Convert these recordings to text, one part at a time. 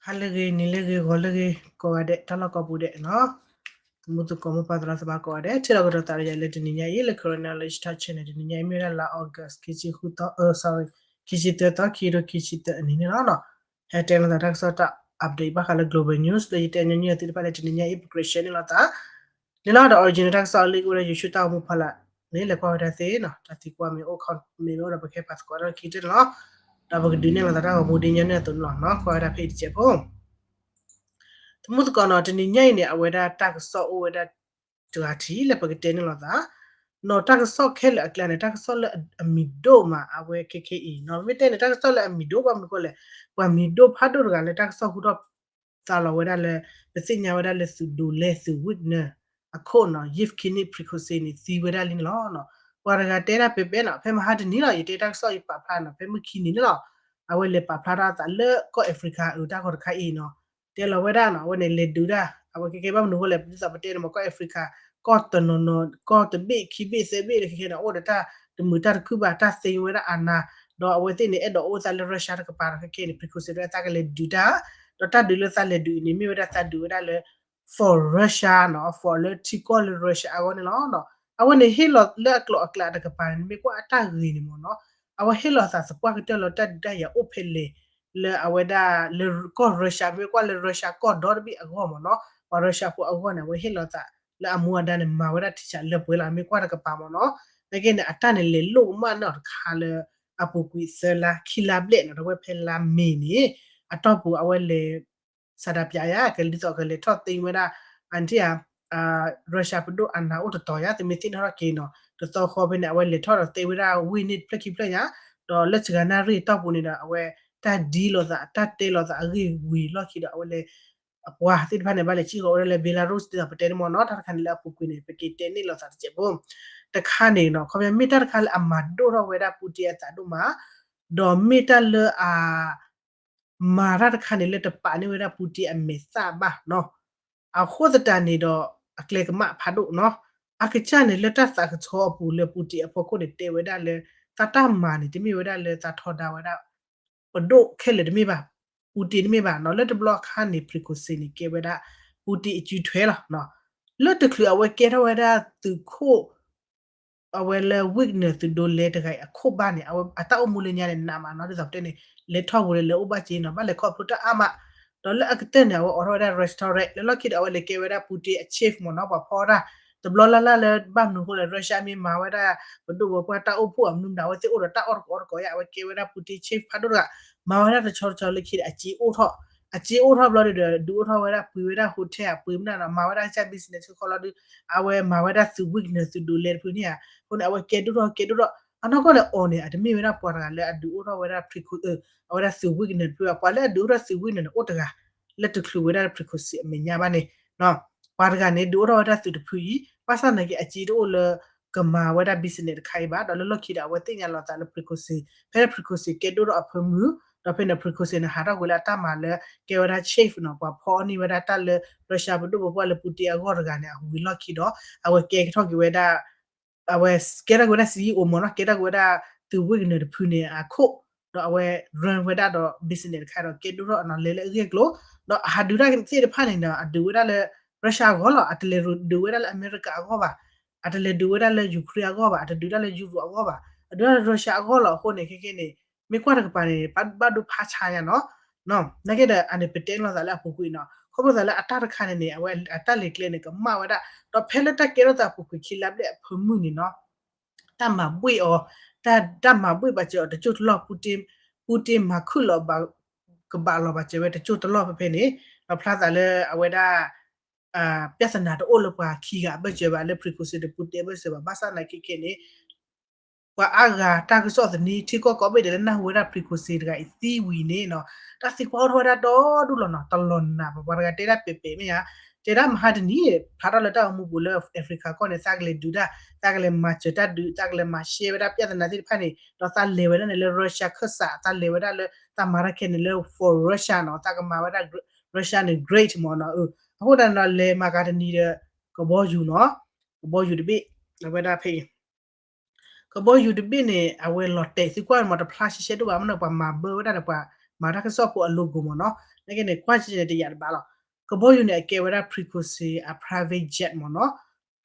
ဟါလၢအဂ့ၤ, နံၤလၢအဂ့ၤ, ဂီၤလၢအဂ့ၤ, ကိးဂၤဒဲး, တၢ်လီၢ်ကိးပူၤဒဲးနီၤ, သမူသကိးမိၢ်ပၢ်သရၣ်သမါကိးဂၤဒဲး, ထံၣ်လိာ်ကဒီးသးဒီးယၤလၢတနံၤညါအံၤ လၢ Karen Knowledge Talk Channel တနံၤညါအံၤ မ့ၢ်ဝဲဒၣ်လါ August ခံဆံဃုသီ, အၢ sorry, ခံဆံသၢသီ, ခံကထိခံဆံသၢအနံၤန့ၣ်လီၤ. ဟဲတဲလိာ်သးတၢ်ကစီၣ်တၢ် update ဘၣ်ဃးလၢ global news လၢယတဲညီနုၢ်သ့ၣ်တဖၣ်လၢတနံၤညါအံၤ ပကြၢး share န့ၣ်လိာ်သး န့ၣ်လီၤ. ဒီး original တၢ်ကစီၣ်လၢကအိၣ်လၢ YouTube တၢ်ဂီၤမူဖီလာ်န့ၣ် လဲၤကွၢ်ဝဲဒၣ်သ့နီၤ, တၢ်သံကွၢ်မ့ၢ်အိၣ် comment မ့ၢ်အိၣ်ဒီး ပကဟဲပာ်သကိးတၢ်ခံကတၢၢ်န့ၣ်လီၤ. ဒီးပကဒုးနဲၣ်လိာ်သးတၢ်ဂီၤမူဒ်ညီနုၢ်အသိးန့ၣ်လီၤ. ကွၢ်ဝဲဒၣ်ဖဲအံၤတစဲးဖိ သမူသကိးနီၤ, တနံၤညါအံၤန့ၣ် အဝဲဒၣ်တၢ်ကစီၣ်အိၣ်ဝဲဒၣ်တဂၤထံးလၢပကတဲန့ၣ်လိာ်သး, နီၤ တၢ်ကစီၣ်ခဲလၢာ်အကျါန့ၣ် တၢ်ကစီၣ်လၢအမံၤဒိၣ်မးအဝဲခဲခဲအံၤနီၤ, မ့ၢ်တဲန့ၣ် တၢ်ကစီၣ်လၢအမံၤဒိၣ်ဘၣ်မနုၤအဃိလဲၣ်, ပှၤမံၤဒိၣ်ဖးဒိၣ်တဂၤလၢတၢ်ကစီၣ်ဟူထီၣ်သါလီၤဝဲဒၣ်လၢ ပသ့ၣ်ညါဝဲဒၣ်လၢသုးဒိးလဲ သုး witness အခိၣ်နီၤ Yevgeny Prigozhin န့ၣ် သံဝဲဒၣ်လံန့ၣ်လီၤ. ပှၤတဂၤတဲဒၣ်ပဲပဲနီၤ, ဖဲမဟါတနံၤလီၤ ယတဲတၢ်ကစီၣ်ယပာ်ဖျါနီၤ, ဖဲမုၢ်ခံနံၤန့ၣ်လီၤ, အဝဲလဲၤပာ်ဖျါထီၣ်အသးလၢကီၢ် Africa အတၢ်ဂီၤတခါအံၤနီၤ, တဲလီၤဝဲဒၣ်နီၤ, အဝဲန့ၣ်လဲၤဒုးတၢ် အဝဲခဲခဲဘၣ်မနုၤအဃိလဲၣ်, ဒ်သိးပတဲန့ၣ်မ့ၢ် ကီၢ် Africa ကီၢ်တနီၤနီၤ ကီၢ်တဘ့ၣ်ခံဘ့ၣ်သၢဘ့ၣ်ခဲခဲန့ၣ် အိၣ်ဒီးတၢ်တမုာ်တၢ်တခုၣ်ဘၣ်, တၢ်သ့ဝဲဒၣ်အာဏာ, ဒီးအဝဲသ့ၣ်န့ၣ် အဲၣ်ဒိးအိၣ်သးလၢ Russia တကပၤဒီး ခဲခဲန့ၣ် Prigozhin ဒၣ်သးကလဲၤဒုးတၢ်, ဒီးတၢ်ဒုးလၢသးလဲၤဒုးအံၤန့ၣ် မ့ၢ်ဝဲဒၣ်သးဒုးဝဲဒၣ်လၢ for Russia နီၤ, for လၢထံကီၢ်လၢ Russia အဂီၢ်န့ၣ်လီၤ. အဝဲန့ၣ်ဟ့ၣ်လီၤလၢအကျိၤအကျဲတကပၤန့ၣ် မ့ၢ်ကွၢ်အတၢ်ဂ့ၤန့ၣ်မ့ၢ်နီၤ, အဝဲဟ့ၣ်လီၤသးသပှၢ်ကတၢၢ်လၢတၢ်ဒုးတၢ်ယၤအိၣ်ဖဲလဲၣ် လၢအဝဲဒၣ် လၢကီၢ် Russia မ့ၢ်ကွၢ်လၢ Russia ကီၢ်ဒီတဘ့ၣ်အဂီၢ်မ့ၢ်နီၤ, ပှၤ Russia ဖိအဂီၢ်န့ၣ် အဝဲဟ့ၣ်လီၤသးလၢအမူအဒါန့ၣ် မၤဝဲဒၣ်ထံဆးလၢပှဲၤလီၤ မ့ၢ်ကွၢ်တကပၤမ့ၢ်နီၤ, နက့န့ၣ် အတၢ်န့ၣ်လဲၤလိၣ်ကမၣ်န့ၢ်အီၤတခါလၢ အပူၤကွံာ်သၢလါခံလါဘျဲၣ်နီၤ, ဒီးဝဲဖဲလါမ့ၤန့ၣ် အတီၢ်ပူၤအဝဲလဲၤ ဆန္ဒပြ ယၤ ကဒ်သိးကလဲၤထီၣ်သ့ဝဲဒၣ် အထံၣ်ဧါ Russia ပဒိၣ်အနၢ်အိၣ်တတီၤယၤ သုမ့ၢ်သ့ၣ်နီၣ်ထီၣ်က့ၤနီၤ, တသီဃီဖဲန့ၣ် အဝဲလဲၤထီၣ်ဒီးသ့ဝဲဒၣ်ဝ့ၢ်န့ၣ်တဖျၢၣ်ခံဖျၢၣ်ညါ, ဒီးလၢစှၤနၣ်ရံၣ်အတီၢ်ပူၤန့ၣ်ဒီး အဝဲတၢ်ဒ်လိာ်သး တၢ်တဲလိာ်သးအဂ့ၢ်ဝံၤလီၢ်ခံဒီး အဝဲလဲၤ အပှၤသ့ၣ်တဖၣ်န့ၣ် ဘၣ်လဲၤစံၣ်ဃီၤဝဲဒၣ်လၢ Belarus ဒ်သိးပတဲန့ၣ်မ့ၢ်နီၤ, တၢ်တခါန့ၣ်လၢအပူၤကွံာ်န့ၣ် ပက့ၤတဲန့ၢ်လိာ်သးတစဲးဖိ တခါန့ၣ်နီၤ, ခီပညီမ့ၢ်တၢ်တခါလၢအမၤဒိၣ်ထီၣ်ဝဲဒၣ် Putin အသးဒိၣ်မး, ဒီးမ့ၢ်တၢ်လၢအ မၤတၢ်တခါန့ၣ်လၢတပာ်န့ၢ်ဝဲဒၣ် Putin အမဲာ်သၣ်ဘၣ်နီၤ, အဃိသတးန့ၣ်ဒီး အကျဲကမၣ်ဖးဒိၣ်နီၤ, အကစၢ်န့ၣ်လၢတၢ်သးကဆှီအပူၤလၢ Putin အဖီခိၣ်န့ၣ် တဲဝဲဒၣ်လၢ သးတၢ်မၤန့ၣ် တမ့ၢ်ဝဲဒၣ်လၢသးထီဒါဝဲဒၣ် ပဒိၣ်ခဲလၢာ်တမ့ၢ်ဘၣ်, Putin တမ့ၢ်ဘၣ်နီၤ, လၢတဘျီအခါန့ၣ် Prigozhin န့ၣ် ကဲဝဲဒၣ် Putin အစုထွဲလီၤ, လၢတချုးအဝဲကဲထီၣ်ဝဲဒၣ်သုးခိၣ် အဝဲလၢ Wagner သုးဒိးလဲတဂၤအံၤအခိၣ်ဘၣ်န့ၣ် အတၢ်အိၣ်မူလၢညါန့ၣ် နးမးနီၤ, ဒ်သိးပတဲန့ၣ် လဲၤထီၣ်ပူၤလၢလဲၤအိၣ်ဘၣ်စ့နီၤ, ဘၣ်လဲၤခီဖျိတၢ်အါမး, ဒီးလၢအကတၢၢ်န့ၣ် အဝဲအိးထီၣ်ဝဲဒၣ် restaurant လၢလီၢ်ခံဒီး အဝဲလဲၤကဲဝဲဒၣ် Putin အ chef မ့ၢ်နီၤ, ပှၤဖီတၢ် တဘျီလၢ်လၢ်လၢ ဘၣ်မနုၤအဃိလဲၣ် Russia မ့ၢ်မၤဝဲဒၣ် ပဒိၣ်ပပှၢ်တၢ်အိၣ်ဖှိၣ်အမနုၤမတၤ အဝဲသ့ၣ်အိၣ်ဒီးတၢ်အီၣ်တကိးအီတကိးယါ, အဝဲကဲဝဲဒၣ် Putin chef ဖးဒိၣ်တဂၤ, မၤဝဲဒၣ်တဆီတဆီလၢခံဒီး အစ့အိၣ်ထီၣ်, အစ့အိၣ်ထီၣ်ဘျီဒီး ဒုးအိၣ်ထီၣ်ဝဲဒၣ် ပှ့ၤဝဲဒၣ် hotel ပှ့ၤမနုၤနီၤ, မၤဝဲဒၣ်ကစၢ် business ခီလီၤဒုး, အဝဲမၤဝဲဒၣ်သုး Wagner သုးဒိးလဲတဖုန့ၣ်ဧါ, အဃိန့ၣ် အဝဲကဲဒိၣ်ထီၣ်ကဲဒိၣ်ထီၣ်, အနီၢ်ကီၢ်န့ၣ် အီၤန့ၣ် အတမ့ၢ်ဝဲဒၣ်ပှၤတဂၤလၢအဒုးအိၣ်ထီၣ်ဝဲဒၣ် Prigozhin အဝဲဒၣ်သုး Wagner တဖုဘၣ်, ပှၤလၢအဒုးအိၣ်ထီၣ်သုး Wagner န့ၣ် အိၣ်တဂၤ လၢတချုးဝဲဒၣ် Prigozhin အမဲာ်ညါဘၣ်န့ၣ် ပှၤတဂၤန့ၣ် ဒုးအိၣ်ထီၣ်ဝဲဒၣ်သုးတဖုအံၤ, ဘၣ်ဆၣ်နာ်က့ အစ့တအိၣ်လၢ ကမၤဝဲဒၣ် business တခါအံၤဘၣ်, ဒီးလၢလီၢ်ခံဒီး အဝဲသ့ၣ်ညါလိာ်သးလၢ Prigozhin, ဖဲလၢ Prigozhin ကဲဒိၣ်ထီၣ်အဖၢမုၢ်, ဒီးဖဲန့ၣ် Prigozhin န့ၣ် ဟးထီၣ်ကွံာ်လၢအတၢ်မၤလၢ ကဲဝဲဒၣ် chef နီၤ, ပှၤဖီအီၣ်န့ၢ်ဝဲဒၣ်တၢ်လၢ Russia ပဒိၣ်ပပှၢ်လၢ Putin အဂီၢ်တဂၤန့ၣ် အဝံၤလီၢ်ခံဒီး အဝဲကဲထီၣ်က့ၤဝဲဒၣ် အဝဲကဲထီၣ်က့ၤဝဲဒၣ် CEO မ့ၢ်နီၤ, ကဲထီၣ်က့ၤဝဲဒၣ်သုး Wagner တဖုန့ၣ်အခိၣ်, ဒီးအဝဲ run ဝဲဒၣ်ဒီး business တခါဒီး ကဲဒိၣ်ထီၣ်နီၤ လဲၤလၢအဂ့ၢ်အကျိၤ, ဒီးအဟးဒုးတၢ်သ့ၣ်တဖၣ်န့ၣ်နီၤ အဒုးဝဲဒၣ်လၢ Russia အဂီၢ်လီၤ, အတလဲၤဒုးဝဲဒၣ်လၢ အမဲရကၤအဂီၢ်ဘၣ်, အတလဲၤဒုးဝဲဒၣ်လၢ Ukraine အဂီၢ်ဘၣ်, အတဒုးဒၣ်လၢ Europe အဂီၢ်ဘၣ်, အဒုးဒၣ်လၢ Russia အဂီၢ်လီၤ. အဃိန့ၣ် ခဲကဲန့ၣ် မ့ၢ်ကွၢ်တကပၤန့ၣ် ဘၣ်ဒိဖးဆါညါနီၤ, နာ်က့ဒီးအန့ၣ် ပတဲလိာ်သးလၢအပူၤကွံာ်နီၤ, ခီဖျိသးလၢအတၢ်တခါန့ၣ်န့ၣ် အဝဲအတၢ်လဲၤကျဲန့ၣ် ကမၣ်ဝဲဒၣ်, ဒီးဖဲလၢတၢ်ကဲထီၣ်သးအပူၤကွံာ်ခံလါဘျဲၣ်အဖၢမုၢ်န့ၣ်နီၤ တၢ်မၤဘှ့ၣ်အီၤ, တၢ် တၢ်မၤဘှ့ၣ်ဘၣ်စၢၤအီၤတစိၢ်တလီၢ်, Putin, Putin မၤခုၣ်လီၤ ကဘၣ်လီၤဘၣ်စၢၤဝဲတစိၢ်တလီၢ်ဖဲဖဲန့ၣ်, ဒီးဖျါသးလၢအဝဲဒၣ် ပြဿနာတအိၣ်လၢပှၤခံဂၤအဘၢၣ်စၢၤဘၣ်, လၢ Prigozhin ဒီး Putin အဘၢၣ်စၢၤဘၣ်, ဘၣ်ဆၣ်သနာ်က့ခဲကဲန့ၣ် ပှၤအါဂၤတၢ်ကစီၣ်သန့ ထံကီၢ်ကိးဘ့ၣ်ဒဲးလၢနၢ်ဟူဝဲဒၣ် Prigozhin တဂၤအံၤသံဝံၤန့ၣ်နီၤ, တၢ်သံကွၢ်အိၣ်ထီၣ်ဝဲဒၣ်ဒီဒူၣ်လီၤနီၤ, တလီၤနးဘၣ်, ပှၤတဂၤတဲဒၣ်ပဲာ်ပဲာ်မ့ၢ်ဧါ, တဲဒၣ်မဟါတနံၤ ဖျါထီၣ်လၢတၢ်အိၣ်မူပူၤလၢ Africa ကီၢ်န့ၣ် သးကလဲၤဒုးတၢ်, သးကလဲၤမၤစၢၤတၢ်ဒုး, သးကလဲၤမၤရှဲဝဲဒၣ်ပြဿနာသ့ၣ်တဖၣ်န့ၣ်, ဒီးသးလဲၤဝဲဒၣ်န့ၣ်လၢ Russia ခၢၣ်စး, သးလဲၤဝဲဒၣ်လၢ သးမၤတၢ်ခဲန့ၣ်လၢ for Russia နီၤ, သးကမၤဝဲဒၣ် Russia န့ၣ် great မ့ၢ်နီၤ, အဃိသတးန့ၣ်ဒီး လဲၤမၤကၤတနံၤဒီး ကဘီယူၤနီၤ, ကဘီယူၤတဘ့ၣ်, အဝဲဒၣ်ဖဲအံၤ ကဘီယူၤတဘ့ၣ်န့ၣ် အဝဲလီၤတဲာ်သံကွၢ်မ့ၢ်တဖျါရှဲရှဲဒိၣ်ဘၣ်, မ့ၢ်ပှၤမၤဘၢဝဲဒၣ်ဒီးပှၤမၤတၢ်ကစီၣ်ဖိအ logo မ့ၢ်နီၤ, နာ်က့န့ၣ် ကွၢ်က့န့ၣ်တယာ်တဘၣ်လီၤ. ကဘီယူၤန့ၣ် အကဲဝဲဒၣ် Precocé အ private jet မ့ၢ်နီၤ.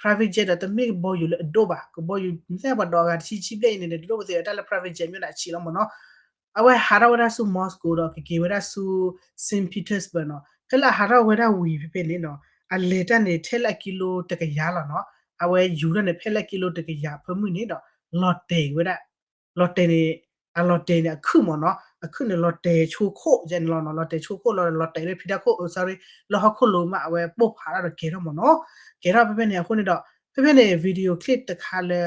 Private jet ဒီးတမ့ၢ်ကဘီယူၤလၢအဒိၣ်ဘၣ်, ကဘီယူၤ မ့ၢ်သ့ၣ်ပှၤဒိးအဂၤတဆံဆံဘျဲၣ်အံၤန့ၣ် တဒိၣ်ပသ့ၣ်ဝဲတၢ်လၢ private jet မ့ၢ်ဒၣ်အဆံးလီၤမ့ၢ်နီၤ. အဝဲဟးထီၣ်ဝဲဒၣ်ဆူ Moscow ဒီးကက့ၤဝဲဒၣ်ဆူ Saint Petersburg နီၤ. ဖဲလၢအဟးထီၣ်ဝဲဒၣ်ဝံၤဖဲဖဲန့ၣ်နီၤ အလဲၤတၢ်န့ၣ်ထဲလၢအကံလိတကယၤလီၤနီၤ. အဝဲယူၤထီၣ်န့ၣ် ဖဲလၢအကံလိတကယၤဖၢမုၢ်န့ၣ်ဒီး လီၤတဲာ်ဝဲဒၣ် လီၤတဲာ်န့ၣ် အလီၤတဲာ်န့ၣ် အခုၣ်မ့ၢ်နီၤ, အခုၣ်န့ၣ် လီၤတဲာ်ဆိခိၣ်ယဲန့ၣ်လီၤနီၤ, လီၤတဲာ်ဆိခိၣ်လီၤ လီၤတဲာ်လၢဖံးတၢ်ခိၣ် အ sorry လၢဟီၣ်ခိၣ်လိၤမး အဝဲပိၢ်ဖးတၢ်ဒီးကဲထီၣ်မ့ၢ်နီၤ, ကဲထီၣ်ဖဲဖဲန့ၣ်အဃိန့ၣ်ဒီး ဖဲဖဲန့ၣ် video clip တခါလၢ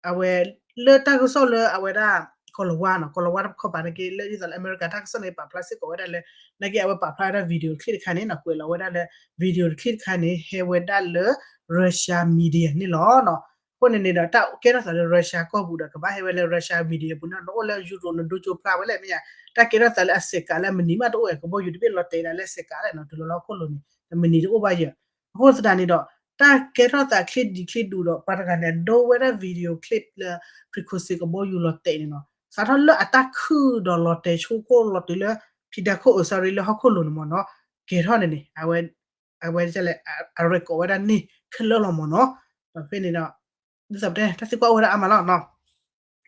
အဝဲ လၢတၢ်ကစီၣ်လၢအဝဲဒၣ် ကီၤလၤဝါနီၤ, ကီၤလၤဝါတခီပၤနာ်က့ လၢဒ်သိးလၢအမဲရကၤတၢ်ကစီၣ်န့ၣ် ပာ်ဖျါစ့ၢ်ကီးဝဲဒၣ်လၢ နာ်က့အဝဲပာ်ဖျါဝဲဒၣ် video clip တခါန့ၣ်နီၤ, ကွဲးလီၤဝဲဒၣ်လၢ video clip တခါန့ၣ် ဟဲဝဲဒၣ်လၢ Russia media န့ၣ်လီၤနီၤ. အဃိန့ၣ်န့ၣ်ဒီး တၢ်ကဲထီၣ်သးလၢ Russia ကီၢ်ပူၤဒီး ကဘၣ်ဟဲဝဲလၢ Russia media ပူၤန့ၣ် နအိၣ်လၢ Europe နဒိကၠိဖျါဝဲလဲၣ်မ့ၢ်ဧါ, တၢ်ကဲထီၣ်သးလၢအစဲးကးလၢအမနံၤမးတအိၣ်ဝဲ ကဘီယူၤတဘ့ၣ်လီၤတဲာ်ဒၣ်လၢအစဲးကးလဲၣ်နီၤ, တုၤလီၤလၢဟီၣ်ခိၣ်လိၤန့ၣ် တမနံၤတအိၣ်ဘၣ်ယဲၢ်. အဃိသတးန့ၣ်ဒီး တၢ်ကဲထီၣ်သးချ့ဒံးချ့ဒူးဒီး ပှၤတဂၤန့ၣ် အဒိဝဲဒၣ် video clip လၢ Prigozhin ကဘီယူၤလီၤတဲာ်န့ၣ်နီၤ, စးထီၣ်လၢအတၢ်ခုၣ်ဒီးလီၤတဲာ်ဆိခိၣ်လီၤတုၤလၢ ဖံးတၢ်ခိၣ် အ sorry လၢဟီၣ်ခိၣ်လိၤန့ၣ်မ့ၢ်နီၤ, ကဲထီၣ်န့ၣ်န့ၣ် အဝဲ အဝဲလဲၣ် အ record ဝဲဒၣ်န့ၣ်ခဲလၢာ်လီၤမ့ၢ်နီၤ. ဒီးဖဲန့ၣ်ဒီး ဒ်သိးပတဲ တၢ်သံကွၢ်အိၣ်ဝဲဒၣ်အါမးလီၤနီၤ.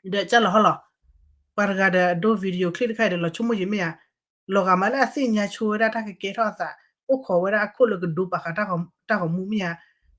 ဒီးကၢ်လီၤဟီၣ်လီၤ, ပှၤတဂၤဒီးအဒိ video clip တခါအံၤဒီး လီၤဆိကမိၣ်ယံာ်မ့ၢ်ဧါ, လီၤဂာ်မးလၢအသ့ၣ်ညါဆိဝဲဒၣ်တၢ်ကကဲထီၣ်အသး အိၣ်ခိးဝဲဒၣ်အခိၣ်လၢကဒိပာ်ဃာ်တၢ်ဂီၤမူမ့ၢ်ဧါ,